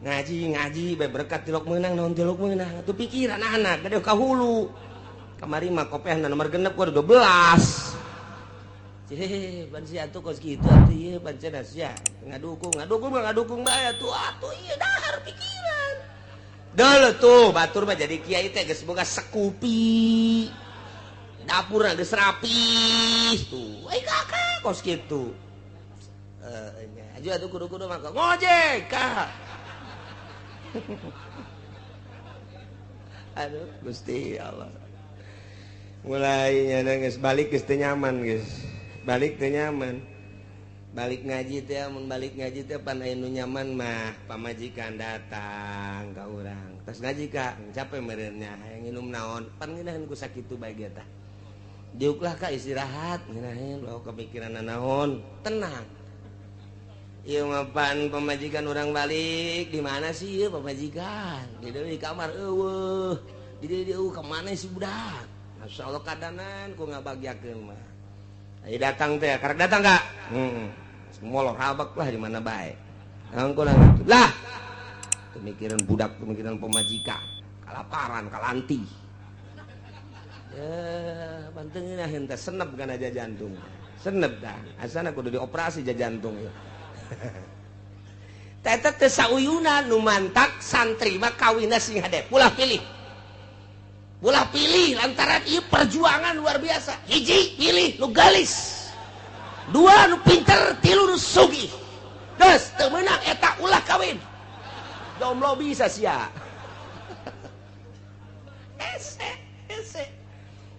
A: Ngaji ngaji bae berkat tilok meunang naon tilok meunang atuh pikiran anak gede ka hulu. Kamari mah kopehna nomor 6 ku 12. Cih, pan sia atuh kos kitu atuh ieu pan sia sia ngadukung ngadukung mah ngadukung bae atuh atuh ieu dahar pikiran. Deuleu tuh batur mah jadi kiai teh geus boga sekupi. Dapurna geus rapi tuh. Ai kakak kos kitu. Aju atuh kudu-kudu mah ngojek kak. Aduh Gusti Allah. Mulai nya geus balik geus teu nyaman geus. Balik teu nyaman. Balik ngaji teh mun balik ngaji teh pan aya nu nyaman mah pamajikan datang ka urang. Tos ngaji ka capek meureunnya hayang nginum naon pan ngeunaheun ku sakitu bae ge tah. Diuklah ka istirahat ngeunaheun loh kepikiran naon tenang. Ieu mah pan pamajikan urang balik di mana sih ieu pamajikan? Di deui di kamar eueuh. Di deui eueuh ka mana si budak? Masyaallah kadanan ku ngabagyakeun mah. Ayo datang teh, karek datang kak? Molor habak lah di mana bae. Angkulan lah. Pemikiran budak, pemikiran pemajikan, kalaparan, kalanti. Ya, pantengin ah henteu senep kana aja jantung. Senep dah. Asana kudu dioperasi ja jantung ya. Teta teh sauyunan nu mantak santri mah kawinna sing hade. Ulah pilih. Ulah pilih lantaran ieu perjuangan luar biasa. Hiji pilih nu galis. Dua nu pinter, tilu nu sugih. Geus teu meunang eta ulah kawin. Jomblo bisa sia. Ese, ese.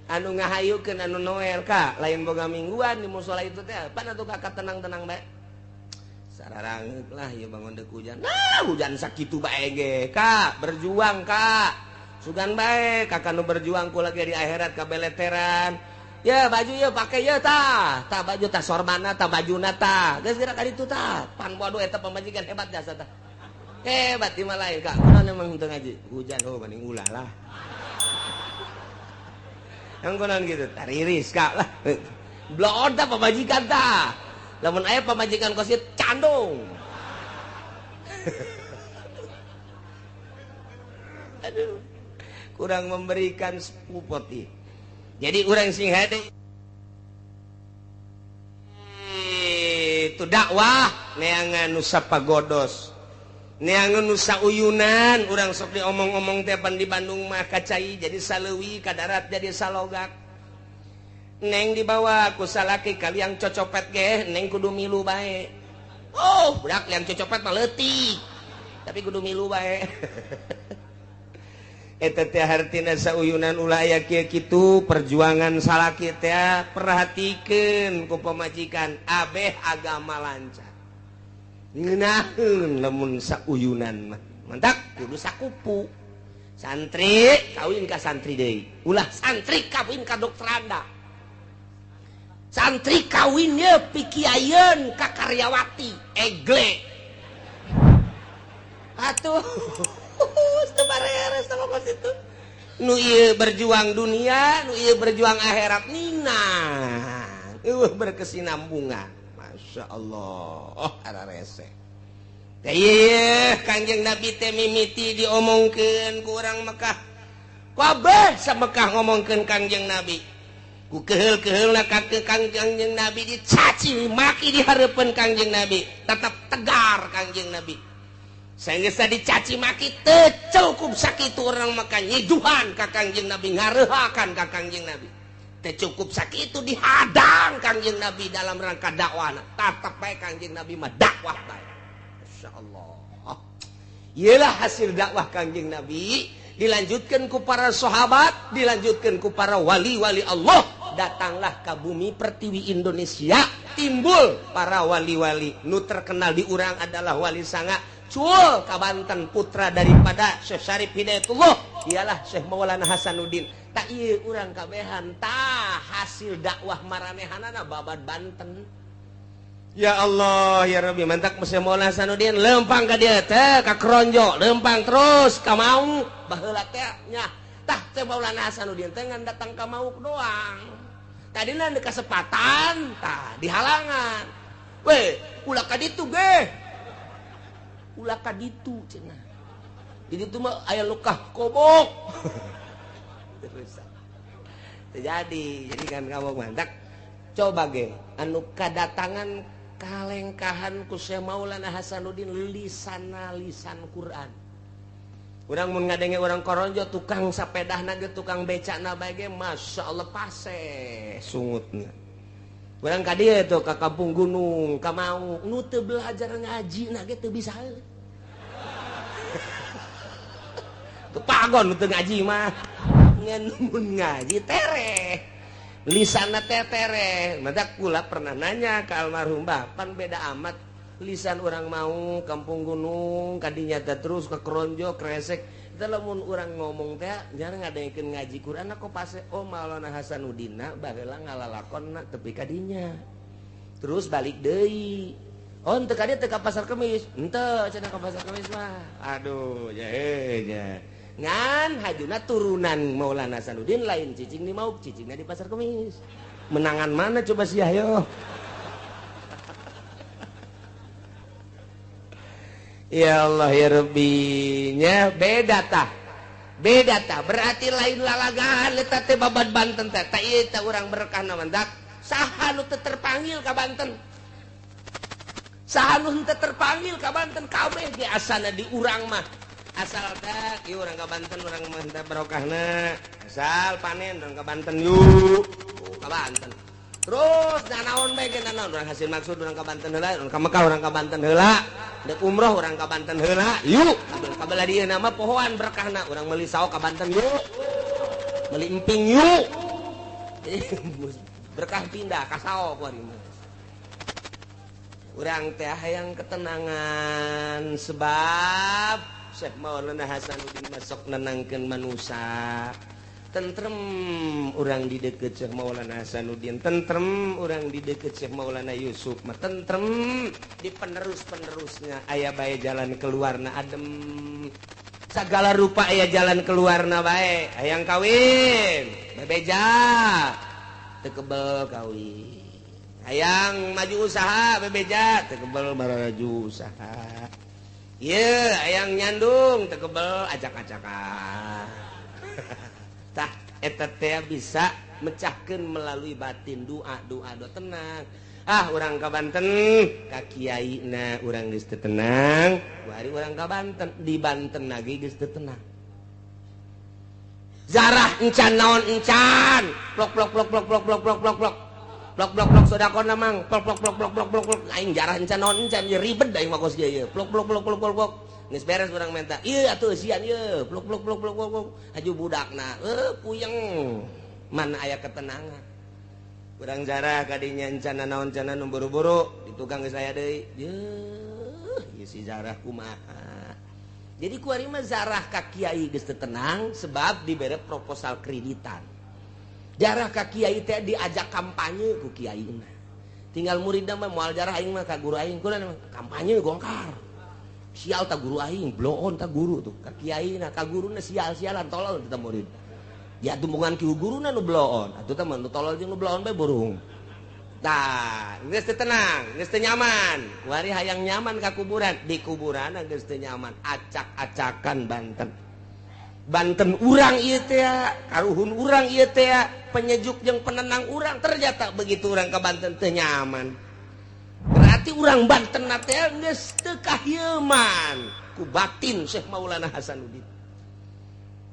A: Anu ngahayukeun anu Noel ka, lain boga mingguan di musola itu teh. Pan atuh kakak tenang-tenang bae. Sararangeuk lah ieu bangun deuk hujan. Nah, hujan sakitu bae ge. Kak, berjuang kak. Sugan bae kakak nu berjuang ku lagi di akhirat kabeleteran. Ya baju ya pakai ya tah. Tah baju tah sorbana tah bajuna tah. Geus geura ka ditu tah. Pan bodoh eta pamajikan hebat jasa tah. Hebat di mah lain kak. Kunaon emang henteu ngaji? Hujan oh banding ulah lah. Yang kunaon gitu tariris kak lah. Bloon tah pamajikan tah. Lamun aya pamajikan kos ieu candung. Aduh. Kurang memberikan spupoti. Jadi urang sing hade itu dakwah neangan nu sapagodos. Neangan nu sauyunan urang sok diomong-omong teh pan di Bandung mah kacai jadi saleuwi ka darat jadi salogak. Neng dibawa ku salaki kaliang cocopet ge neng kudu milu bae. Oh, budak liang cocopet mah leutik. Tapi kudu milu bae. Eta teh hartina sauyunan ulah aya kieu kitu perjuangan salaki teh perhatikeun ku pamajikan abeh agama lancar. Ngeunaheun lamun sauyunan mah. Mantak kudu sakupu. Santri kawin ka santri deui. Ulah santri kawin ka dokteranda. Santri kawin ye pikiayeun ka karyawati egle. Atuh itu nu ieu berjuang dunia, nu ieu berjuang akhirat nina. Berkesinambungan. Masya Allah, oh, rese. Kanjeng Nabi teh mimiti diomongkeun ku urang Mekah. Kabeh sa Mekah ngomongkeun Kangjeng Nabi. Ku keheul-keheulna ka Kangjeng Nabi dicaci maki di hareupeun Kangjeng Nabi, tetap tegar Kangjeng Nabi. Sehingga dicaci maki teu cukup sakitu orang Mekah nyiduhan ka Kangjeng Nabi, ngareuhakan ka Kangjeng Nabi. Teu cukup sakitu dihadang Kangjeng Nabi dalam rangka dakwahna. Tetep bae Kangjeng Nabi mah dakwah bae. Masya Allah. Iyalah hasil dakwah Kangjeng Nabi dilanjutkan ku para sahabat, dilanjutkan ku para wali-wali Allah. Datanglah ke bumi pertiwi Indonesia, timbul para wali-wali. Nu terkenal di urang adalah wali sanga Cul ka Banten, putra daripada Syekh Syarif Hidayatullah, ialah Syekh Maulana Hasanuddin. Tak ieu urang kabehan tah hasil dakwah maranehanana babad Banten. Ya Allah ya Rabbi, mantak Syekh Maulana Hasanuddin lempang ka dieu teh ka Kronjo, lempang terus ka Mauk baheula teh nya. Tah Syekh Maulana Hasanuddin teh ngan datang ka Mauk doang. Tadina di kasempatan tah dihalangan. We, ulah ka ditu ge. Ulah ka ditu cenah. Di ditu mah aya lukah kobok. Terus terjadi, jadi kan kamu mantak coba ge anu kadatangan kalengkahan ku Syekh Maulana Hasanuddin lisana lisan Quran. Urang mun ngadenge urang Koronjo tukang sapedahna ge tukang becakna bae ge masyaallah paseh sungutna. Urang ka dieu tuh ka kampung gunung ka Mauk nu teu belajar ngaji na ge teu bisa. Teu pagon nu teu ngaji mah. Ngan mun ngaji tereh. Lisanna teh tereh. Matak kula pernah nanya ka almarhum Bah, pan beda amat lisan orang mau kampung gunung kadinya teh terus ke Kronjo Kresek. Teh lamun urang ngomong teh jarang ngadengkeun ngaji Quran kok pase oh Maulana Hasanuddin baheula ngalalakonna tepi kadinya. Terus balik deui. Oh henteu ka dieu teu ka pasar Kemis. Henteu cenah ka pasar Kemis mah. Aduh ya nya. Ngan hajuna turunan Maulana Hasanuddin lain cicing di Mauk, cicingna di pasar Kemis. Menangan mana coba sia yo? Ya Allah ya Rabbi nya beda tah. Beda tah berarti lain lalagaan eta teh babad Banten teh. Tah ieu teh urang berkahna mandak. Saha nu teu terpanggil ka Banten? Saha nu henteu terpanggil ka Banten kabeh ge asana di urang mah. Asal teh ieu urang ka Banten urang mah henteu barokahna. Asal panen urang ka Banten yuk. Ka Banten. Terus nanaon bae ge nanaon urang hasil maksud urang ka Banten heula, urang ka Mekah urang ka Banten heula. Dek umroh urang ka Banten heula, yuk. Kabelah dieu nama pohoan berkahna urang meuli saok ka Banten yuk. Meuli emping yuk. Berkah pindah ka saok kuari mah. Urang teh hayang ketenangan sebab Syekh Maulana Hasanuddin masuk nenangkeun manusia. Tentrem urang di deket Syekh Maulana Hasanuddin, tentrem urang di deket Syekh Maulana Yusuf mah tentrem di penerus-penerusnya aya bae jalan keluarna adem. Segala rupa aya jalan keluarna bae. Hayang kawin, bebeja teu kebel kawin. Hayang maju usaha bebeja teu kebel baraju usaha. Ieu hayang nyandung teu kebel acak-acakan. Tah eta teh bisa mecahkeun melalui batin doa doa doa tenang. Ah urang ka Banten ka kiaina urang geus teu tenang, kuari urang ka Banten di Banten lagi geus teu tenang. Zarah encan naon encan. Plok plok plok plok plok plok plok plok plok. Plok plok plok sodakona mang. Plok plok plok plok plok plok plok. Aing jarah encan naon encan ieu ribet aing mah kos ieu. Plok plok plok plok plok plok. Geus beres urang menta. Ieu atuh eusian ieu, blok blok blok blok blok. Haju budakna, puyeng. Mana aya ketenangan. Urang jarah kadinya encana naon cana nu buru-buru, di tukang geus aya deui. Yeuh, ieu si jarah kumaha. Jadi kuari mah zarah ka kiai geus teu tenang sebab dibere proposal kreditan. Jarah ka kiai teh diajak kampanye ku kiaina. Tinggal muridna mah moal jarah aing mah ka guru aing kunaon kampanye gongkar. Sial ta guru aing, bloon ta guru tuh ka kiaina, ka guruna sial-sialan tolol teh murid. Ya tumpungan ki guruna nu bloon, atuh teh mah nu tolol jeung nu bloon bae burung. Tah, geus teu tenang, geus teu nyaman. Kuari hayang nyaman ka kuburan, di kuburan geus teu nyaman, acak-acakan Banten. Banten urang ieu teh, karuhun urang ieu teh, penyejuk jeung penenang urang, ternyata begitu urang ka Banten teu nyaman. Berarti urang Banten teh geus teu kahieuman ku batin Syekh Maulana Hasanuddin.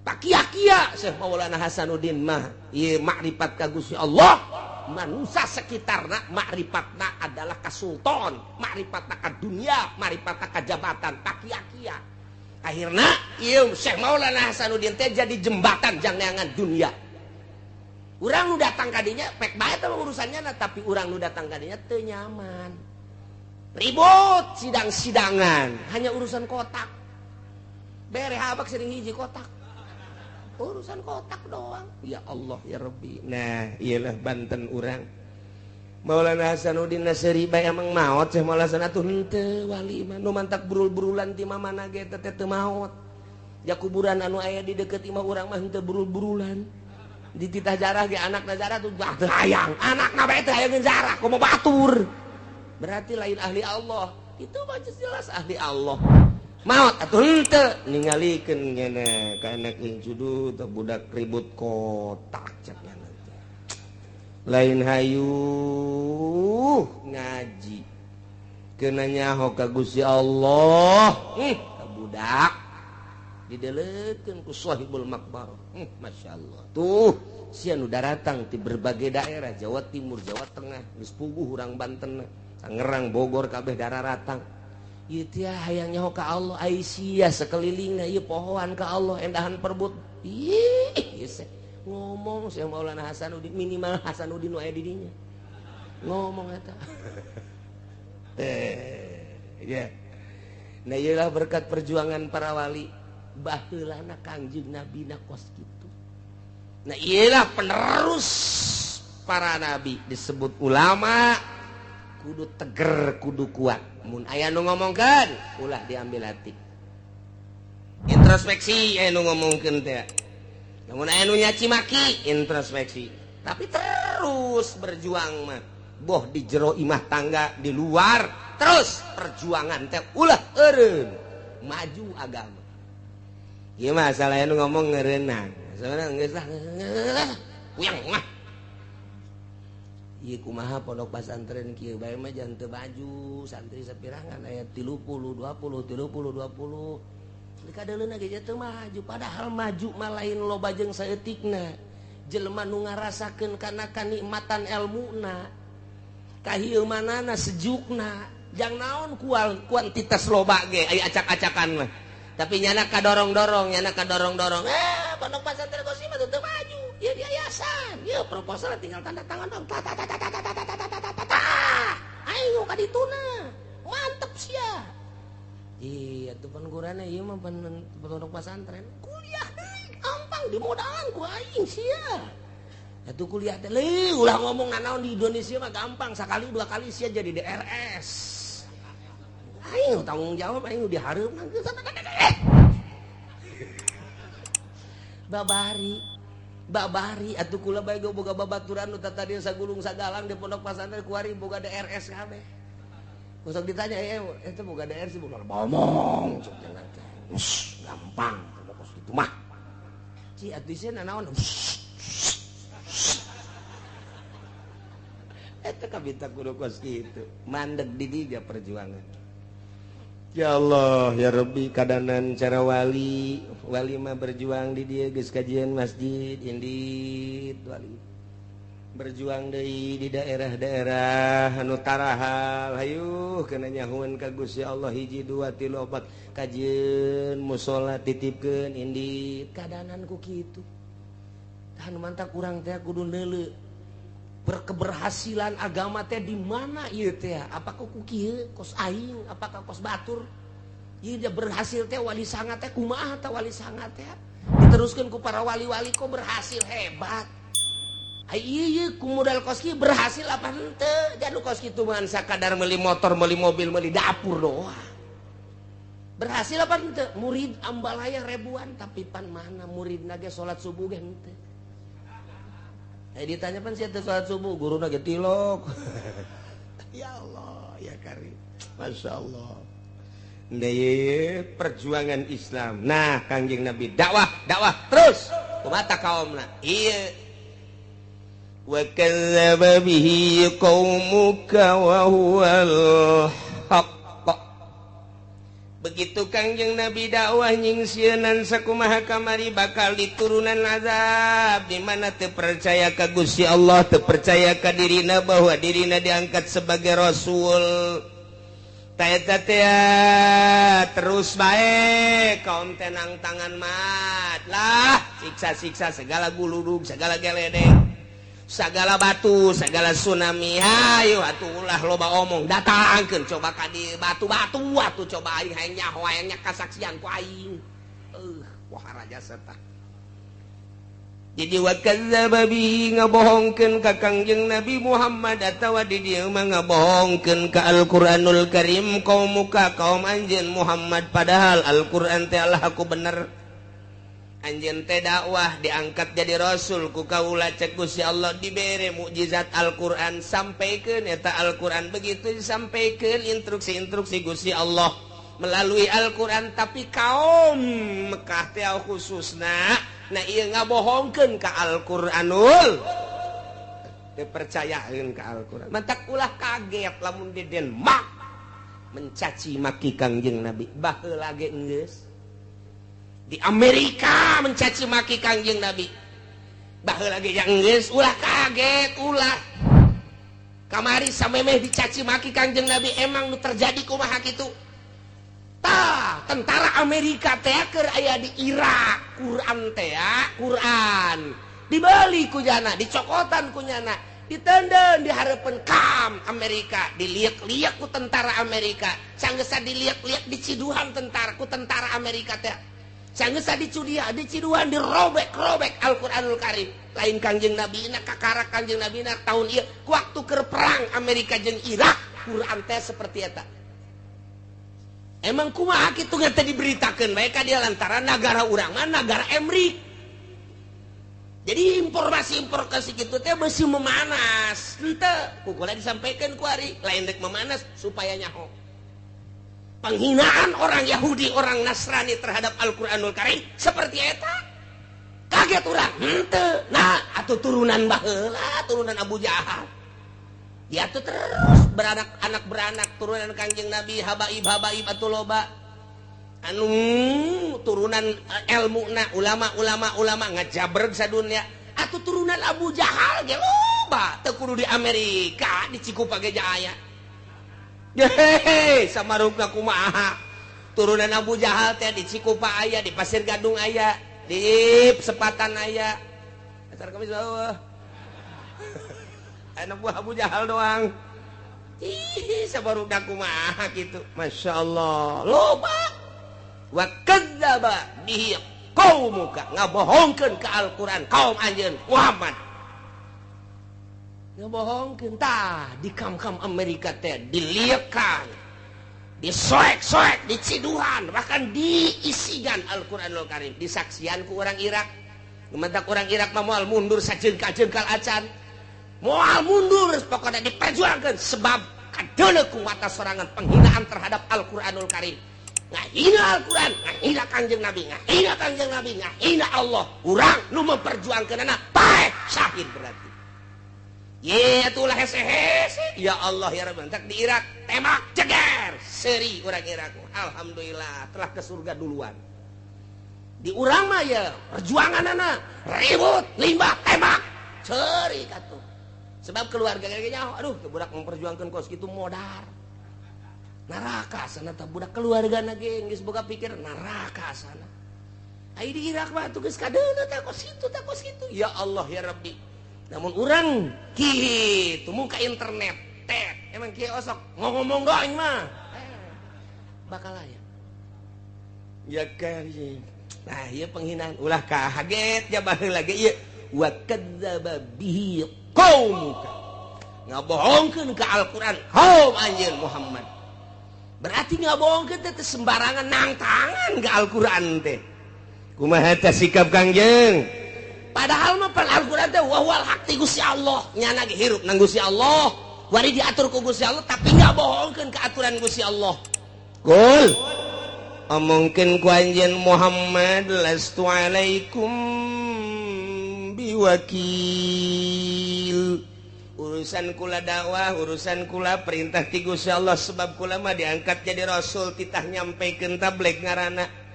A: Pakia-kia Syekh Maulana Hasanuddin mah ieu makrifat ka Gusti Allah, manusia sekitarna makrifatna adalah ka sultan, makrifatna ka dunia, makrifatna ka jabatan, pakia-kia. Akhirna ieu Syekh Maulana Hasanuddin teh jadi jembatan jang neangan dunia. Urang nu datang ka dinya pek bae teh urusannya, tapi urang nu datang ka dinya teu nyaman. Ribut sidang-sidangan, hanya urusan kotak. Bere habak sering hiji kotak. Urusan kotak doang. Ya Allah ya Rabbi. Nah, iyalah Banten urang. Maulana Hasanuddin Nasri bae emang maot Syekh Maulana Hasan atuh henteu wali mah nu mantak burul-burulan ti mamana ge teh teu maot. Ya kuburan anu aya di deukeut imah urang mah henteu burul-burulan. Dititah jarah ge anakna jarah tuh teu hayang. Anakna bae teu hayang jarah komo batur. Berarti lain ahli Allah. Itu mah jelas ahli Allah. Maot atuh henteu ningalikeun ngene ka anak incudu teh budak ribut kotak cek nya. Lain hayu ngaji kena nyaho ka Gusti Allah ka budak didelekeun ku sahibul makbar. Masyaallah tuh sia nu daratang ti berbagai daerah Jawa Timur, Jawa Tengah, geus puguh urang Banten, Tangerang, Bogor kabeh daratang. Ieu teh hayang nyaho ka Allah, ai sia sakelilingna ieu pohoan ka Allah endahan perbut. Ih, ieu ngomong Syekh Maulana Hasanuddin minimal Hasanuddin nu aya di dinya. Ngomong eta. Ya. Nah ieulah berkat perjuangan para wali baheulana Kangjeng Nabi na kos kitu. Nah ieulah penerus para nabi disebut ulama kudu teger kudu kuat. Mun aya nu ngomongkeun ulah diambil hati. Introspeksi aya nu ngomongkeun teh. Namun aya nu nyaci maki introspeksi, tapi terus berjuang mah boh di jero imah tangga di luar terus perjuangan teh ulah eureun maju agama. Ieu mah salah anu ngomong ngeureunang. Salah geus lah kuyang mah. Ieu kumaha pondok pesantren kieu bae mah jangan teu baju santri sapirangan aya 30 20 30 20. Kadeuleuna ge teu maju padahal maju mah lain loba jeung saeutikna. Jelema nu ngarasakeun kana kanikmatan elmuna, kahieumanana sejukna, jang naon kuantitas loba ge aya acak-acakan mah. Tapi nyana kadorong-dorong, nyana kadorong-dorong. Pondok pesantren Qosim mah teu maju. Ieu yayasan, ieu proposal tinggal tanda tangan dong. Ta ta ta ta ta ta ta ta ta ta. Ayo ka dituna. Mantep sia. Iya tuh pengurana ieu mah pondok pesantren kuliah deui gampang dimodalan ku aing sia. Atuh kuliah teh leuh ulah ngomong nanaon di Indonesia mah gampang sakali dua kali sia jadi DRS. Aing tanggung jawab aing dihareup Babari babari atuh kula bae boga babaturan nu tadi sagulung sagalang di pondok pesantren kuari boga DRS kabeh. Kosong ditanya, itu bukan DR sih, bukan ngomong, gampang, kos gitu mah. Ci atuh sieun naon? Eta kabita kudu kos kitu, mandeg di dinya perjuangan. Ya Allah, ya Rabbi, kadanan cara wali, wali mah berjuang di dieu geus kajian masjid, indit wali. Berjuang deui di daerah-daerah anu tarahal, hayu kena nyahuan ka Gusti Allah hiji dua tilu opat kajieun musola titipkeun indit kadanan ku kitu. Tah nu mantak urang teh kudu neuleu berkeberhasilan agama teh di mana ieu teh, apakah ku kieu kos aing, apakah kos batur ieu dia berhasil teh wali sanga teh kumaha tah wali sanga teh diteruskeun ku para wali-wali kok berhasil hebat. Iya ku modal kos kieu berhasil apa henteu? Jadi kos kitu mah sakadar meuli motor, meuli mobil, meuli dapur doang. Berhasil apa henteu? Murid ambalaya ribuan, tapi pan mana muridna ge salat subuh ge henteu. Ditanya pan sia teu salat subuh, guruna ge tilok. Ya Allah, ya Karim. Masya Allah. Nah, perjuangan Islam. Nah, Kangjeng Nabi dakwah, dakwah terus. Kumaha kaumna? Iya. Wa kadzdzaba bihi qaumuka wa huwal haqq. Begitu Kangjeng Nabi dakwah nyingsieunan sakumaha kamari bakal diturunan azab di mana teu percaya ka Gusti Allah, teu percaya ka dirina bahwa dirina diangkat sebagai rasul. Ta eta teh terus bae kaum tenang tangan mat lah, siksa-siksa segala guludug, segala geledeng, segala batu, segala tsunami. Hayu atuh ulah loba omong, datangkeun coba ka di batu-batu atuh coba aing hayang nyaho, hayang kasaksian ku aing. Wah raja serta. Jadi wa kadzdzaba bihi ngabohongkeun ka Kangjeng Nabi Muhammad atawa di dieu mah ngabohongkeun ka Al-Qur'anul Karim kaumuka kaum anjeun Muhammad, padahal Al-Qur'an teh Allah aku bener. Anjeun teh dakwah diangkat jadi rasul ku kaula cek Gusti Allah dibere mukjizat Al-Qur'an, sampaikeun eta Al-Qur'an, begitu disampaikeun instruksi-instruksi Gusti Allah melalui Al-Qur'an, tapi kaum Mekah teh khususna nah ieu ngabohongkeun ka Al-Qur'anul, dipercayaeun ka Al-Qur'an. Mantak ulah kaget lamun di Denmark mencaci maki Kangjeng Nabi, baheula ge geus di Amerika mencaci maki Kangjeng Nabi, baheula ge yang geus, ulah kaget ulah. Kamari samemeh dicaci maki Kangjeng Nabi emang nu terjadi kumaha kitu. Tah, tentara Amerika teh keur aya di Irak, Quran teh Quran dibeli ku jana, dicokotan ku nyana, ditenden di hareupeun kam Amerika, diliak-liak ku tentara Amerika, sanggeusa diliak-liak diciduhan tentara ku tentara Amerika teh. Sanggeusa dicudia, diciduhan, dirobek-robek Al-Qur'anul Karim. Lain Kangjeng Nabi na kakara Kangjeng Nabi na tahun ieu waktu keur perang Amerika jeung Irak, Quran teh seperti eta. Emang kumaha kitu teh diberitakeun bae ka dia lantaran nagara urang mah nagara Emrik. Jadi informasi-informasi kitu teh beusi memanas. Henteu, ku kula disampaikeun ku ari, lain rek memanas supaya nyaho. Penghinaan orang Yahudi, orang Nasrani terhadap Al-Qur'anul Karim seperti eta. Kaget urang, henteu. Nah, atuh turunan baheula, turunan Abu Jahal. Dia tuh terus beranak, anak beranak turunan Kangjeng Nabi, habaib habaib atuh loba anu turunan ilmu na ulama ulama ulama ngajabreg sadunya atuh turunan Abu Jahal ge loba teu kudu di Amerika di Cikupa ge aya. Hehehe, samarukna kumaha turunan Abu Jahal teh di Cikupa aya, di Pasir Gadung aya, di Sepatan aya. Asar kami bawah. Anak buah Abu Jahal doang. Ih, sabarukna kumaha kitu. Masya Allah, loba. Wa kadzdzaba bihi qaumuka, ngabohongkeun ka Al-Qur'an kaum anjeun Muhammad. Ngabohongkeun tah di kam-kam Amerika teh diliekan, disoek-soek, diciduhan, bahkan diisigan Al-Qur'anul Karim, disaksian ku orang Irak. Gementak orang Irak mah moal mundur sajengkal-jengkal acan. Moal mundur pokoknya diperjuangkan sebab kadeuleu ku mata sorangan penghinaan terhadap Al-Qur'anul Karim. Ngahina Al-Qur'an, ngahina Kangjeng Nabi, ngahina Kangjeng Nabi, ngahina Allah. Urang nu memperjuangkeunana paeh syahid berarti. Ye atulah hese-hese. Ya Allah ya Rabbi, entak di Irak tembak ceger seri urang Irak. Alhamdulillah telah ke surga duluan. Di urang mah ya perjuanganana ribut limbah tembak seri katuh. Sebab keluarga kayaknya aduh budak memperjuangkan kos kitu modar. Neraka sana tah budak keluarga na ge geus boga pikir neraka sana. Ai di Irak mah tuh geus kadeuna tah kos kitu tah kos kitu. Ya Allah ya Rabbi. Namun urang kitu muka internet tet emang kieu osok ngomong doang mah. Bakal aya. Ya karim. Nah, ieu penghinaan ulah kaget ya baheula lagi ieu wa kadzdzaba bihi qaumuka. Ngabohongkeun ka Al-Qur'an kaum anjeun Muhammad. Berarti ngabohongkeun teh sembarangan nangtangan ka Al-Qur'an teh. Kumaha teh sikap Kangjeng? Padahal mah pan Al-Qur'an teh wa huwal haq ti Gusti Allah, nyana ge hirup nang Gusti Allah, wari diatur ku Gusti Allah tapi ngabohongkeun ka aturan Gusti Allah. Qul omongkeun ku anjeun Muhammad lastu alaikum biwakil. Urusan kula dakwah, urusan kula perintah ti Gusti Allah sebab kula mah diangkat jadi rasul titah nyampekeun tabligh ngaranna.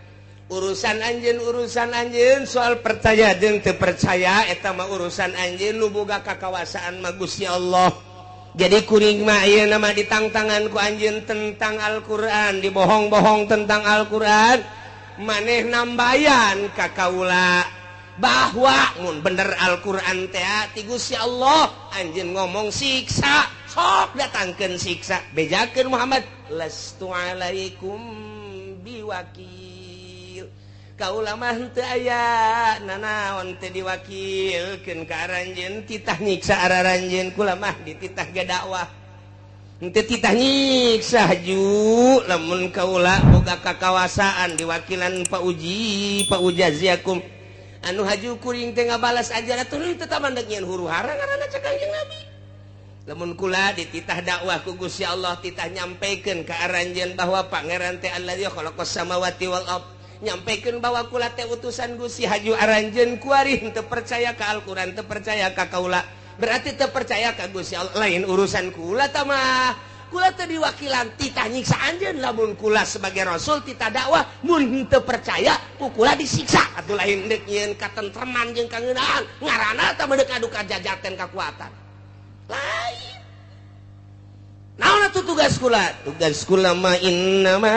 A: Urusan anjeun soal percaya jeung teu percaya eta mah urusan anjeun nu boga kakawasaan mah Gusti Allah. Jadi kuring mah ieu nama ditangtangan ku anjeun tentang Al-Qur'an, dibohong-bohong tentang Al-Qur'an, maneh nambayan ka kaula bahwa mun bener Al-Qur'an teh ti Gusti Allah, anjeun ngomong siksa, sok datangkeun siksa, bejakeun Muhammad lastu alaikum biwakil. Kaula mah henteu aya nanaon teh diwakilkeun ka aranjeun titah nyiksa araranjeun kula mah dititah ge dakwah henteu titah nyiksa haju lamun kaula boga kakawasaan diwakilan pa uji pa ujaziakum anu haju kuring teh ngabalas ajaran atuh teu mandek nyieun huru hara ngaranna cek Kangjeng Nabi. Lamun kula dititah dakwah ku Gusti Allah titah nyampekeun ka aranjeun bahwa pangeran teh allazi khalaqas samawati wal ard, nyampaikan bahwa kula teh utusan Gusti haju aranjeun kuari teu percaya ka Al-Qur'an teu percaya ka kaula berarti teu percaya ka Gusti Allah lain urusan kula tah mah kula teh diwakilan titah nyiksa anjeun lamun kula sebagai rasul titah dakwah mun teu percaya ku kula disiksa atuh lain deuk nyieun katentreman jeung kangeunaan ngaranna tah mah deuk adu kajajaten kakuatan lain. Naon atuh tugas kula? Tugas kula mah innama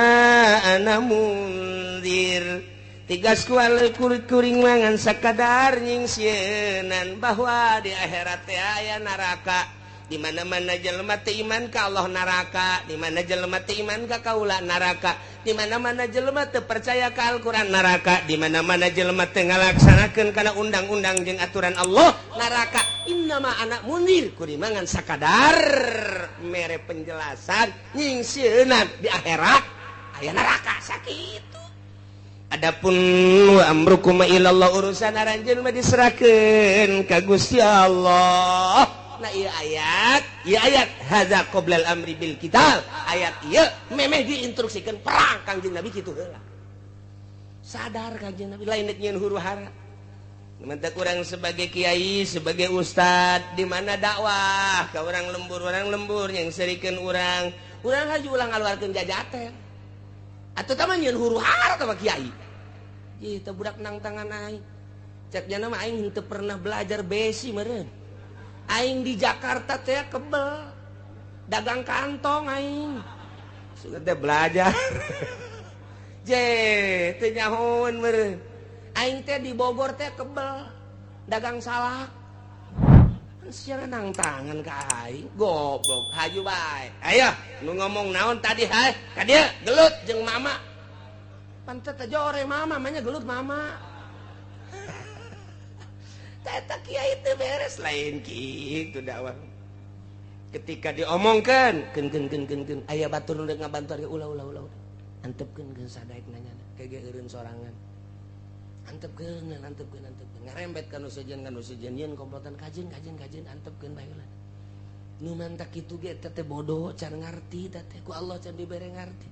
A: ana mundzir. Tugas kula kuring mangan sakadar nyingsieunan bahwa di akhirat teh aya neraka. Di mana-mana jelema teu iman ka Allah neraka, di mana jelema teu iman ka kaula neraka, di mana-mana jelema teu percaya ka Al-Qur'an neraka, di mana-mana jelema teu ngalaksanakeun kana undang-undang jeung aturan Allah neraka. Innama ana mundzir kuring mangan sakadar mere penjelasan nyingsieunan di akhirat aya neraka sakitu. Adapun wa amrukum ilallah urusan aranjeun mah diserahkeun ka Gusti Allah. Nah ieu ayat hadza qoblal amri bil qital ayat ieu memeh diinstruksikeun perang Kangjeng Nabi kitu heula. Sadar Kangjeng Nabi lain deuk nyieun huru hara. Mantap kurang sebagai kiai, sebagai ustad, di mana dakwah ka urang lembur yang serikeun urang, urang haju ulah ngaluarkeun jajaten. Atuh tah mah nyieun huru hara tah mah kiai. Ieu teh budak nang tangan aing. Cek jana mah aing henteu pernah belajar besi meureun. Aing di Jakarta teh kebel dagang kantong aing. Sugan teh belajar. Je teu nyahoeun meureun. Aing teh di Bogor teh kebel dagang salak. Sia nang tangan ka aing goblok haju bae. Ayo nu ngomong naon tadi hae ka dieu gelut jeung mama. Pantet teh jore mama manya gelut mama. Eta kiai teu beres lain kitu dakwah. Ketika diomongkeun keun keun keun keun keun aya batur nu deuk ngabantu ulah ulah ulah. Antepkeun geus sadaek nanyana kege eureun sorangan. Antepkeun antepkeun antepkeun ngarembet ka nu sejen yeun komplotan kajeun kajeun kajeun antepkeun bae heula. Nu mantak kitu ge teh bodoh can ngarti teh ku Allah can dibere ngarti.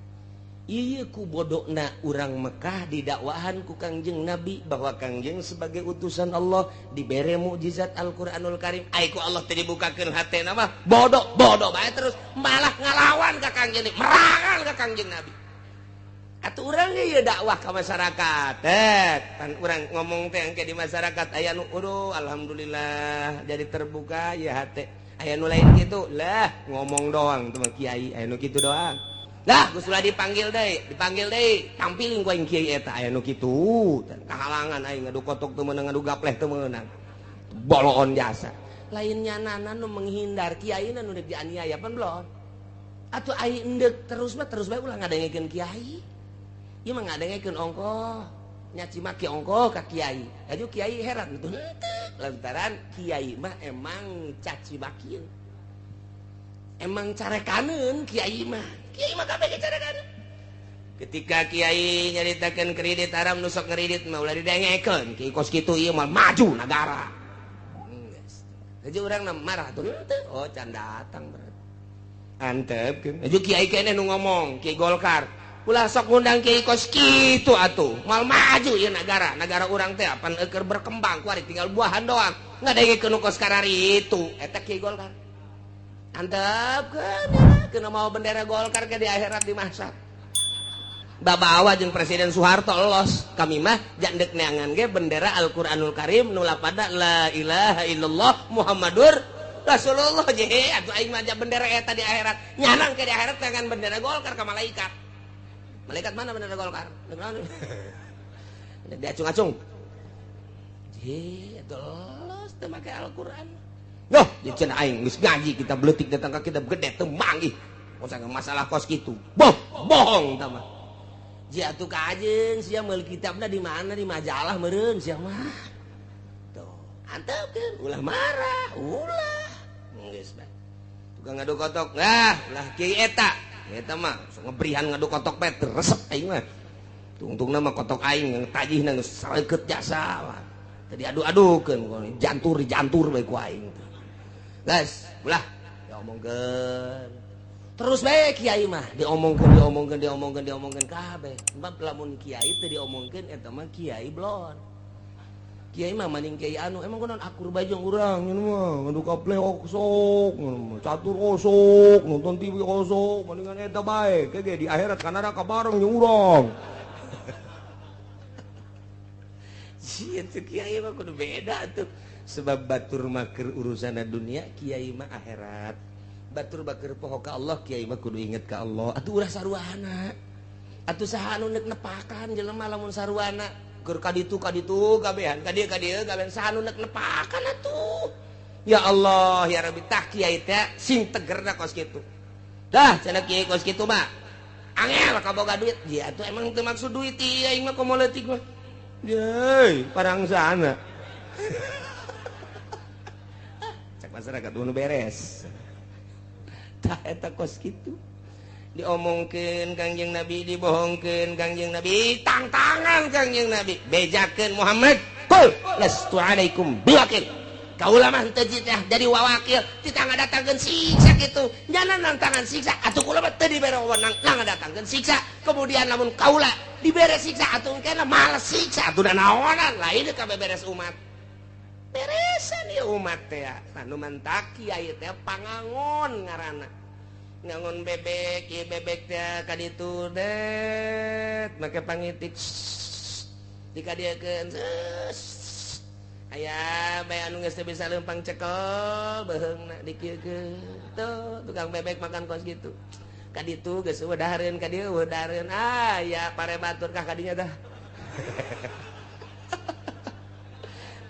A: Ieu ku bodokna urang Mekah didakwahan ku Kangjeng Nabi bahwa Kangjeng sebagai utusan Allah dibere mukjizat Al-Qur'anul Karim. Ai ku Allah teh dibukakeun hatena mah bodoh bodoh bae terus malah ngalawan ka Kangjeng, merangan ka Kangjeng Nabi. Atuh urang ge ieu dakwah ka masyarakat. Pan urang ngomong teh engke di masyarakat aya nu aduh alhamdulillah jadi terbuka ya hate. Aya nu lain kitu lah ngomong doang teman kiai aya nu kitu doang. Lah geus ulah dipanggil deui tampilin ku aing kiai eta aya nu kitu. Kahalangan aing ngadu kotok teu meunang ngadu gapleh teu meunang. Boloon jasa. Lain nyanana nu menghindar kiai na nu deuk dianiaya pan belum. Atuh aing endek terus mah terus bae ulah ngadengekeun kiai. Ieu mah ngadengekeun ongkoh. Nyaci maki ongkoh ka kiai. Aju kiai heran tuh. Lantaran kiai mah emang caci makian. Emang carekaneun kiai mah. Kiai mah kabeh carekaneun. Ketika kiai nyaritakeun kredit haram nu sok ngredit mah ulah didengekeun. Kiai kos kitu ieu mah maju nagara. Geus. Aju urang marah tuh. Oh, can datang berarti. Antepkeun. Aju kiai keneh nu ngomong, Kiai Golkar. Ulah sok ngundang kiai kos kitu atuh. Moal maju ieu nagara. Nagara urang teh apan eueur berkembang kuari tinggal buahan doang. Ngadengekeun nu kos karari itu. Eta kiai Golkar. Antepkeun ya, mau bendera Golkar ke di akhirat dimasak. Babawa jeung Presiden Soeharto los. Kami mah jandek neangan ge bendera Al-Qur'anul Karim nu lapada la ilaha illallah Muhammadur Rasulullah je atuh aing mah bendera eta di akhirat. Nyanang ke di akhirat dengan bendera Golkar ka malaikat. Malaikat mana bendera Golkar? Diacung-acung. Je atuh los teu make Al-Qur'an. Loh, cenah aing geus ngaji kita beletik datang ka kita gede teu manggih. Masalah kos kitu. Boh, bohong tah mah. Jia atuh kajeun sia meuli kitabna di mana di majalah meureun sia mah. Tuh, antepkeun ulah marah, ulah. Geus bae. Tukang ngadu kotok, nah, ulah kiai eta. Eta mah sok ngebrihan ngadu kotok bae resep aing mah. Tungtungna mah kotok aing tajihna geus sareukeut jasa mah. Tadi adu-adukeun jantur jantur bae ku aing. Guys, ulah diomongkeun. Terus bae kiai mah diomongkeun diomongkeun diomongkeun diomongkeun kabeh. Sebab lamun kiai teu diomongkeun eta mah kiai blon. Kiai mah maning kiai anu emang kunaon akur bae jeung urang nyeun mah ngadu kapleh osok, catur osok, nonton TV osok, mendingan eta bae. Ke ge di akhirat ka neraka bareng jeung urang. Sia teu kiai mah kudu beda tuh. Sebab batur mah keur urusanna dunia, kiai mah akhirat. Batur bakeur poho ka Allah, kiai mah kudu inget ka Allah. Atuh ulah saruana. Atuh saha anu neuk nepakan jelema lamun saruana keur ka ditu kabehan, ka dieu kabehan saha anu neuk nepakan atuh. Ya Allah, ya Rabbi, tah kiai teh sing tegerna kos kitu. Dah cenah kiai kos kitu mah. Angel kaboga duit. Ya atuh emang teu maksud duit ieu aing mah komo leutik mah. Yeay, parangsana. Cak masyarakat nu beres. Tah eta kos kitu. Diomongkeun Kangjeng Nabi, dibohongkeun Kangjeng Nabi, tangtangan Kangjeng Nabi, bejakeun Muhammad, qul lastu alaikum biwakil. Kaula mah teu jadi wawakil, teu ngadatangkeun siksa kitu. Nyana nantangan siksa, atuh kula mah teu dibere wewenang ngadatangkeun siksa. Kemudian lamun kaula dibere siksa atuh engkena males siksa, atuh da naonan lain kabeh beres umat. Beresan ya umat teh anu mantak kiai teh pangangon ngaranna ngangon bebek ieu bebek teh ka ditu det make pangitik dikadieukeun aya bae anu geus teu bisa leumpang cekel beuheungna dikieukeun tuh tukang bebek makan kos kitu ka ditu geus eueuh dahareun ka dieu eueuh dahareun ah ya pare batur kah ka dinya tah.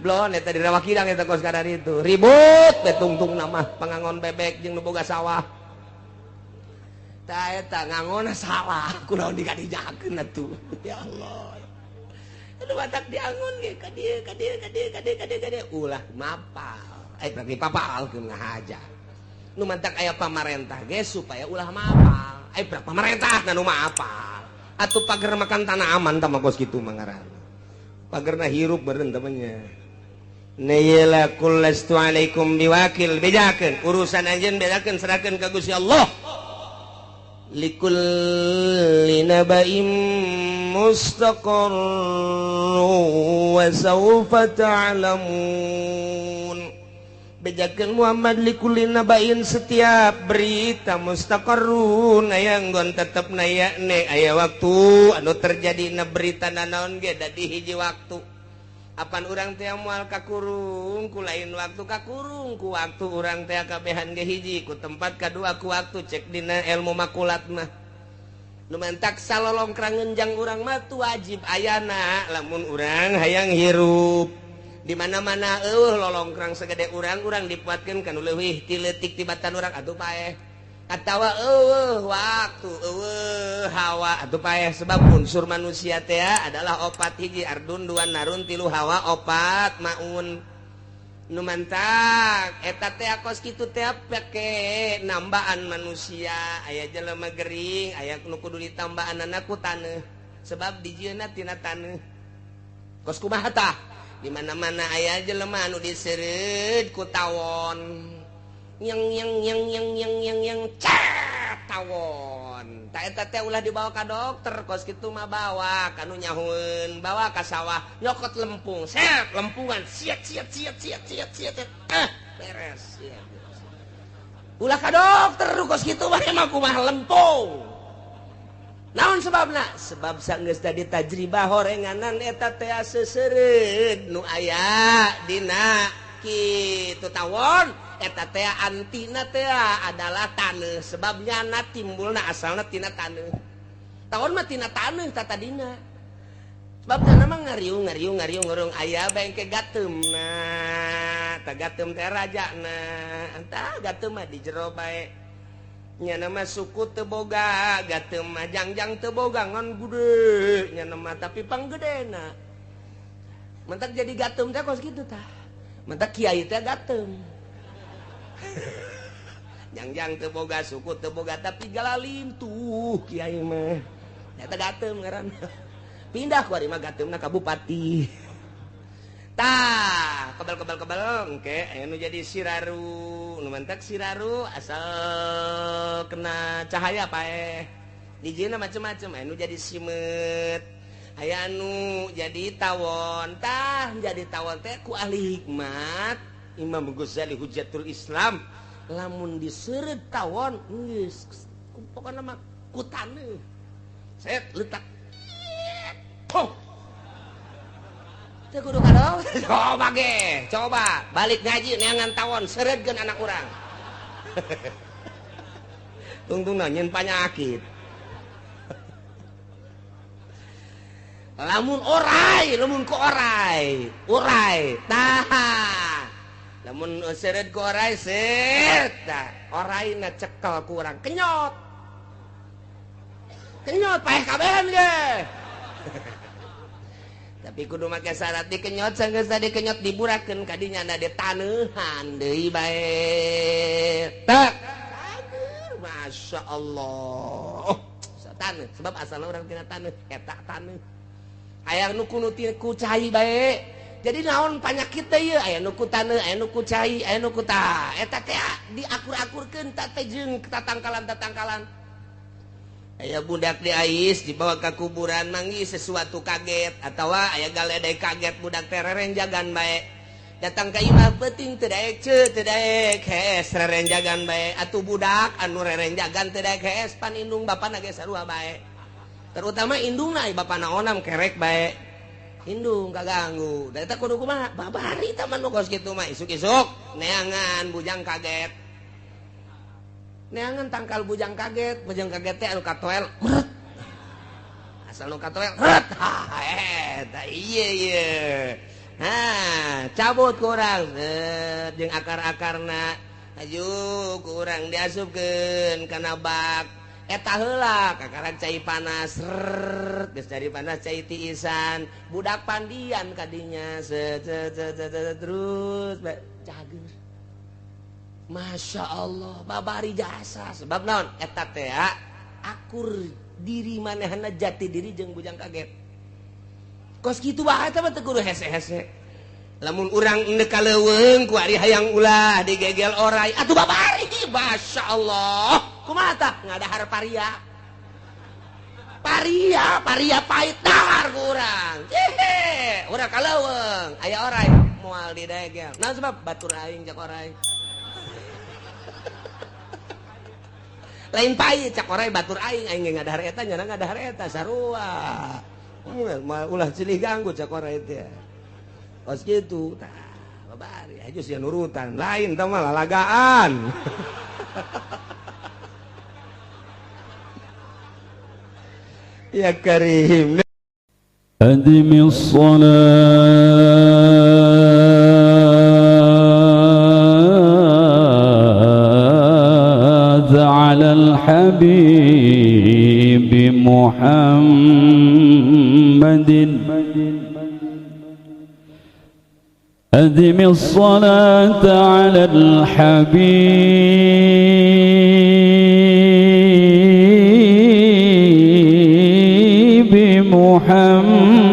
A: Blon eta di Rawa Kidang eta kos kadar itu ribut betungtung nama pangangon bebek jeung nu boga sawah. Tah eta ngangonna sawah kunaon dikadijakeun atuh. Ya Allah. Aduh batak diangon ge ka dieu ka dieu ka dieu ka dieu ka dieu ka dieu ulah mapal. Eh berarti papalkeun ngahaja. Nu mantak aya pamarentah ge supaya ulah mapal. Eh berarti pamarentah nu mapal. Atuh pager makan tanah aman tah mah kos kitu mah ngaranna. Pagerna hirup beureun temannya. Nayla qul lastu alaikum biwakil, bejakeun urusan anjeun bejakeun serahkeun ka Gusti Allah. Likulli naba'in mustaqarr wa sawfa ta'lamun. Bejakeun Muhammad likulli naba'in setiap berita mustaqarrun aya nggon tetep naya ne aya waktu anu terjadi na berita nanaon ge dadi hiji waktu. Apan urang teh moal kakurung ku lain waktu kakurung ku waktu urang teh kabehan ge hiji ku tempat kadua ku waktu cek dina ilmu makulat mah. Nu mantak salolongkrang ngenjang urang mah tu wajib ayana lamun urang hayang hirup. Di mana-mana eueuh lolongkrang segede urang urang dipuatkeun kana leuwih ti leutik tibatan urang atuh paeh. Atawa eueuh waktu eueuh hawa atuh paeh sebab unsur manusia teh adalah opat hiji ardun dua narun tilu hawa opat maun. Nu mantak eta teh kos kitu teh pake nambaan manusia aya jelema gering aya nu kudu ditambaanana ku taneuh sebab dijieunna tina taneuh. Kos kumaha tah? Di mana-mana aya jelema anu diseureud ku tawon. Yang yang yang yang yang yang yang cat tawon. Ta eta teh ulah dibawa ka dokter kos kitu mah bawa ka nu nyahueun, bawa ka sawah nyokot lempung, set lempungan siat siat siat siat siat siat. Ah, beres. Ulah ka dokter kos kitu mah emang kumaha lempung. Naon sebabna? Sebab sanggeus tadi tajribah horenganan eta teh seseureud nu aya dina kitu tawon eta teh antina teh adalah taneuh sebab nyana timbulna asalna tina taneuh. Tawon mah tina taneuh tatadina. Sebab tanah mah ngariung ngariung ngariung ngurung aya bengke gateumna. Tah gateum teh rajana. Tah gateum mah di jero bae. Nyana mah suku teu boga, gateum mah jangjang teu boga ngan gede nyana mah tapi panggedena. Mentak jadi gateum teh kos kitu tah. Mentak kiai teh gateum. Jangjang teu boga, suku teu boga tapi galalim tuh kiai mah. Eta gateum ngaranna. Pindah ku ari mah gateumna ka bupati. Tah, kebal-kebal-kebal engke aya nu jadi siraru, nu mantak siraru asal kena cahaya paeh. Dijieunna macem-macem, aya nu jadi simeut, aya nu jadi tawon. Tah, jadi tawon teh ku ahli hikmat Imam Ghazali Hujjatul Islam lamun diseureut tawon geus pokona mah ku taneuh. Set letak. Oh. Teu kudu kadol. Coba ge, coba balik ngaji neangan tawon seureutkeun anak urang. Tungtungna nyeun panyakit. Lamun orai, lamun ku orai, urai, tah. Lamun seureut ku orai set, tah oraina cekel ku urang kenyot. Kenyot paeh kabehan ge. Tapi kudu make syarat dikenyot sanggeus tadi kenyot diburakeun kadinya na ditaneuhan deui bae. Tak. Masya Allah. Taneuh sebab asalna urang tina taneuh eta taneuh. Aya nu kudu ku cai bae. Jadi naon panyakit teh ieu aya nu ku taneuh, aya nu ku cai, aya nu ku tah. Eta teh diakur-akurkeun ta teh jeung tatangkalan-tatangkalan. Aya budak di ais dibawa ke kuburan manggih sesuatu kaget atawa aya galedai kaget budak teh rerenjagan bae. Datang ka imah peuting teu daek ceu teu daek hees rerenjagan bae. Atuh budak anu rerenjagan teu daek hees pan indung bapana ge sarua bae. Terutama indungna bapana onam kerek bae. Indung kaganggu. Da eta kudu kumaha? Babari tah mah nu kos kitu mah isuk-isuk neangan bujang kaget. Neangan tangkal bujang kaget teh anu katoel meret. Asal nu katoel meret. Ha eta ieu ieu. Ha, cabut ku urang jeung akar-akarna. Aju ku urang diasupkeun kana bak. Eta heula kakaran cai panas. Rrrt, geus cai panas cai tiisan. Budak pandian kadinya set set set terus cager. Masya Allah, babari jasa sebab naon eta teh akur diri manehna jati diri jeung bujang kaget. Kos kitu bae eta mah teu kudu hese-hese. Lamun urang endek ka leuweung ku ari hayang ulah digegel orai atuh babari Masya Allah. Kumaha tah ngadahar paria. Paria, paria pahit dahar ku urang. Hehe, urang ka leuweung aya orai moal didegel. Naon sebab batur aing cak orai. Lain pahit cak orai batur aing aing ngadahar eta nyana ngadahar eta sarua. Ulah silih ganggu cak orai teh. Kos kitu tah, babari aja sih nurutan lain tah mah lalagaan. Ya Karim.
C: أدم الصلاة على الحبيب محمد أدم الصلاة على الحبيب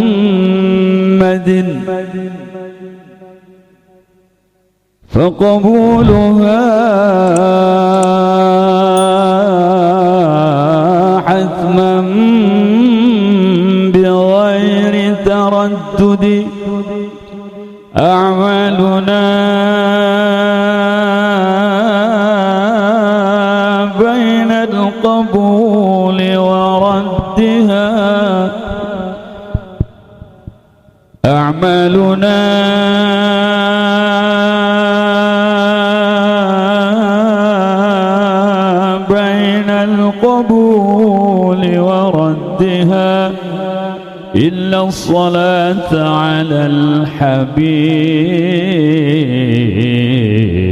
C: محمد فقبولها حتما بغير تردد أعمالنا بين القبول وردها أعمالنا بين القبول وردها إلا الصلاة على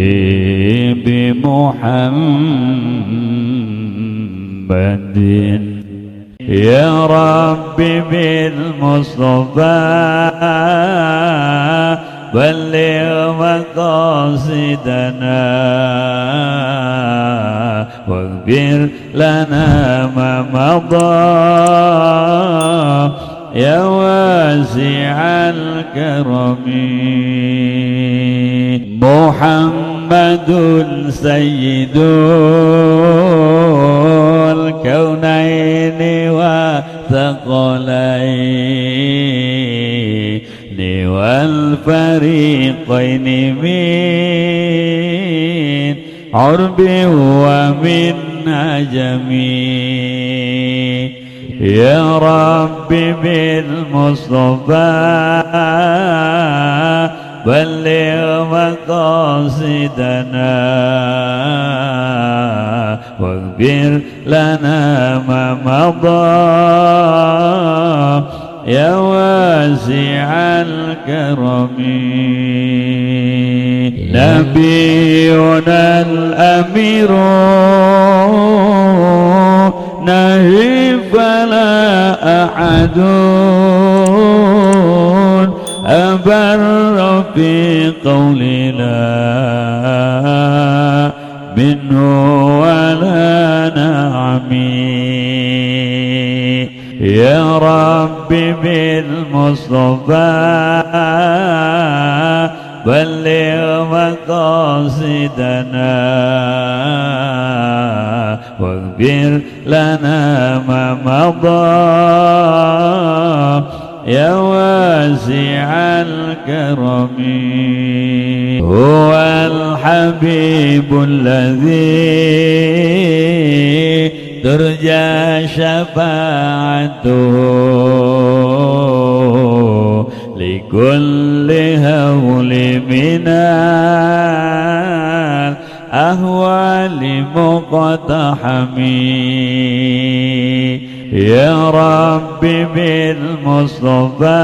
C: الحبيب محمد يا رب بالمصطفى بلغ مقاصدنا واغفر لنا ما مضى يا واسع الكرم محمد سيد الكونين والثقلين والفريقين من عرب ومن عجم يا رب بالمصطفى بلغ مقاصدنا واغفر لنا ما مضى يا واسع الكرم نبينا الأمير نهي فلا أحد أبر في قولنا منه ولا نعمي يا رب بالمصطفى بلغ مقاصدنا واغفر لنا ما مضى يا واسع الكرم هو الحبيب الذي ترجى شفاعته لكل هول من الأهوال مقتحم يا رب بالمصطفى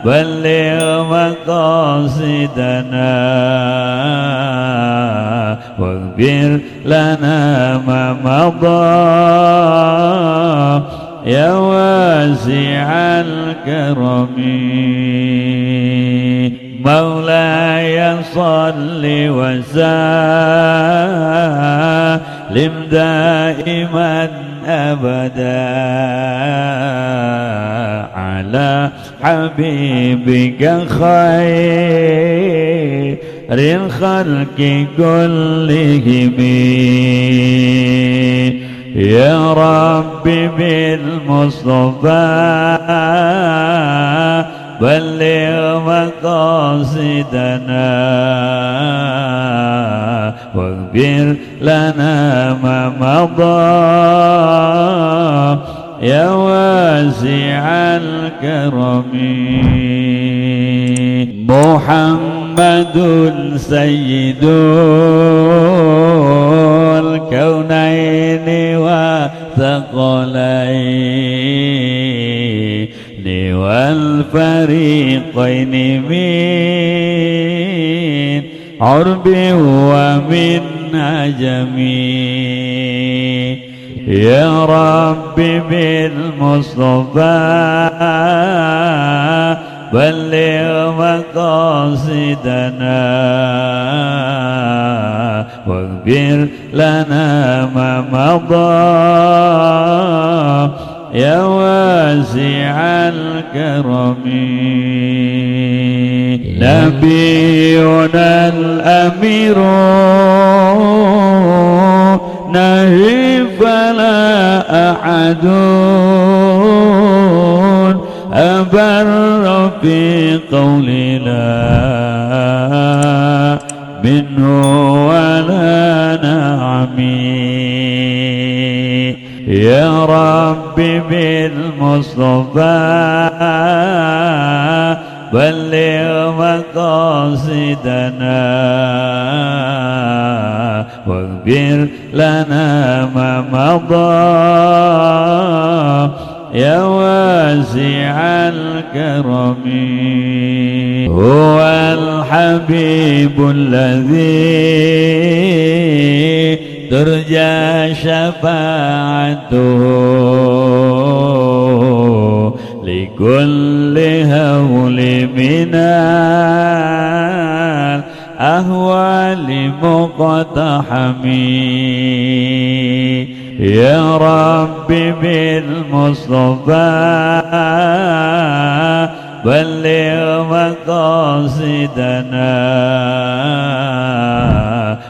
C: بلغ مقاصدنا واغفر لنا ما مضى يا واسع الكرم مولاي صل وسلم دائما أبدا على حبيبك خير الخلق كلهم يا رب بالمصطفى بلغ مقاصدنا واغفر لنا ما مضى يا واسع الكرم. محمد سيد الكونين والثقلين والفريقين من عرب ومن عجم. يا رب بالمصطفى بلغ مقاصدنا واغفر لنا ما مضى يا واسع الكرم. نبينا الأمير نهي فلا أحد أبر في قولنا منه ولا نعمي. يا رب بالمصطفى بلغ مقاصدنا واغفر لنا ما مضى يا واسع الكرم. هو الحبيب الذي ترجى شفاعته لكل هول من الأهوال مقتحم. يا رب بالمصطفى بلغ مقاصدنا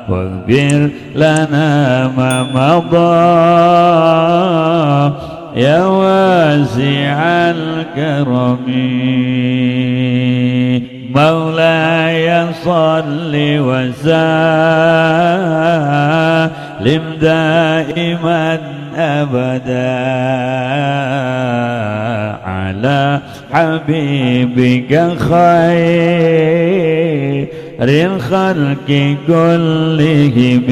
C: واغفر لنا ما مضى يا واسع الكرم. مولاي صل وسلم دائما أبدا على حبيبك خير الخلق كلهم.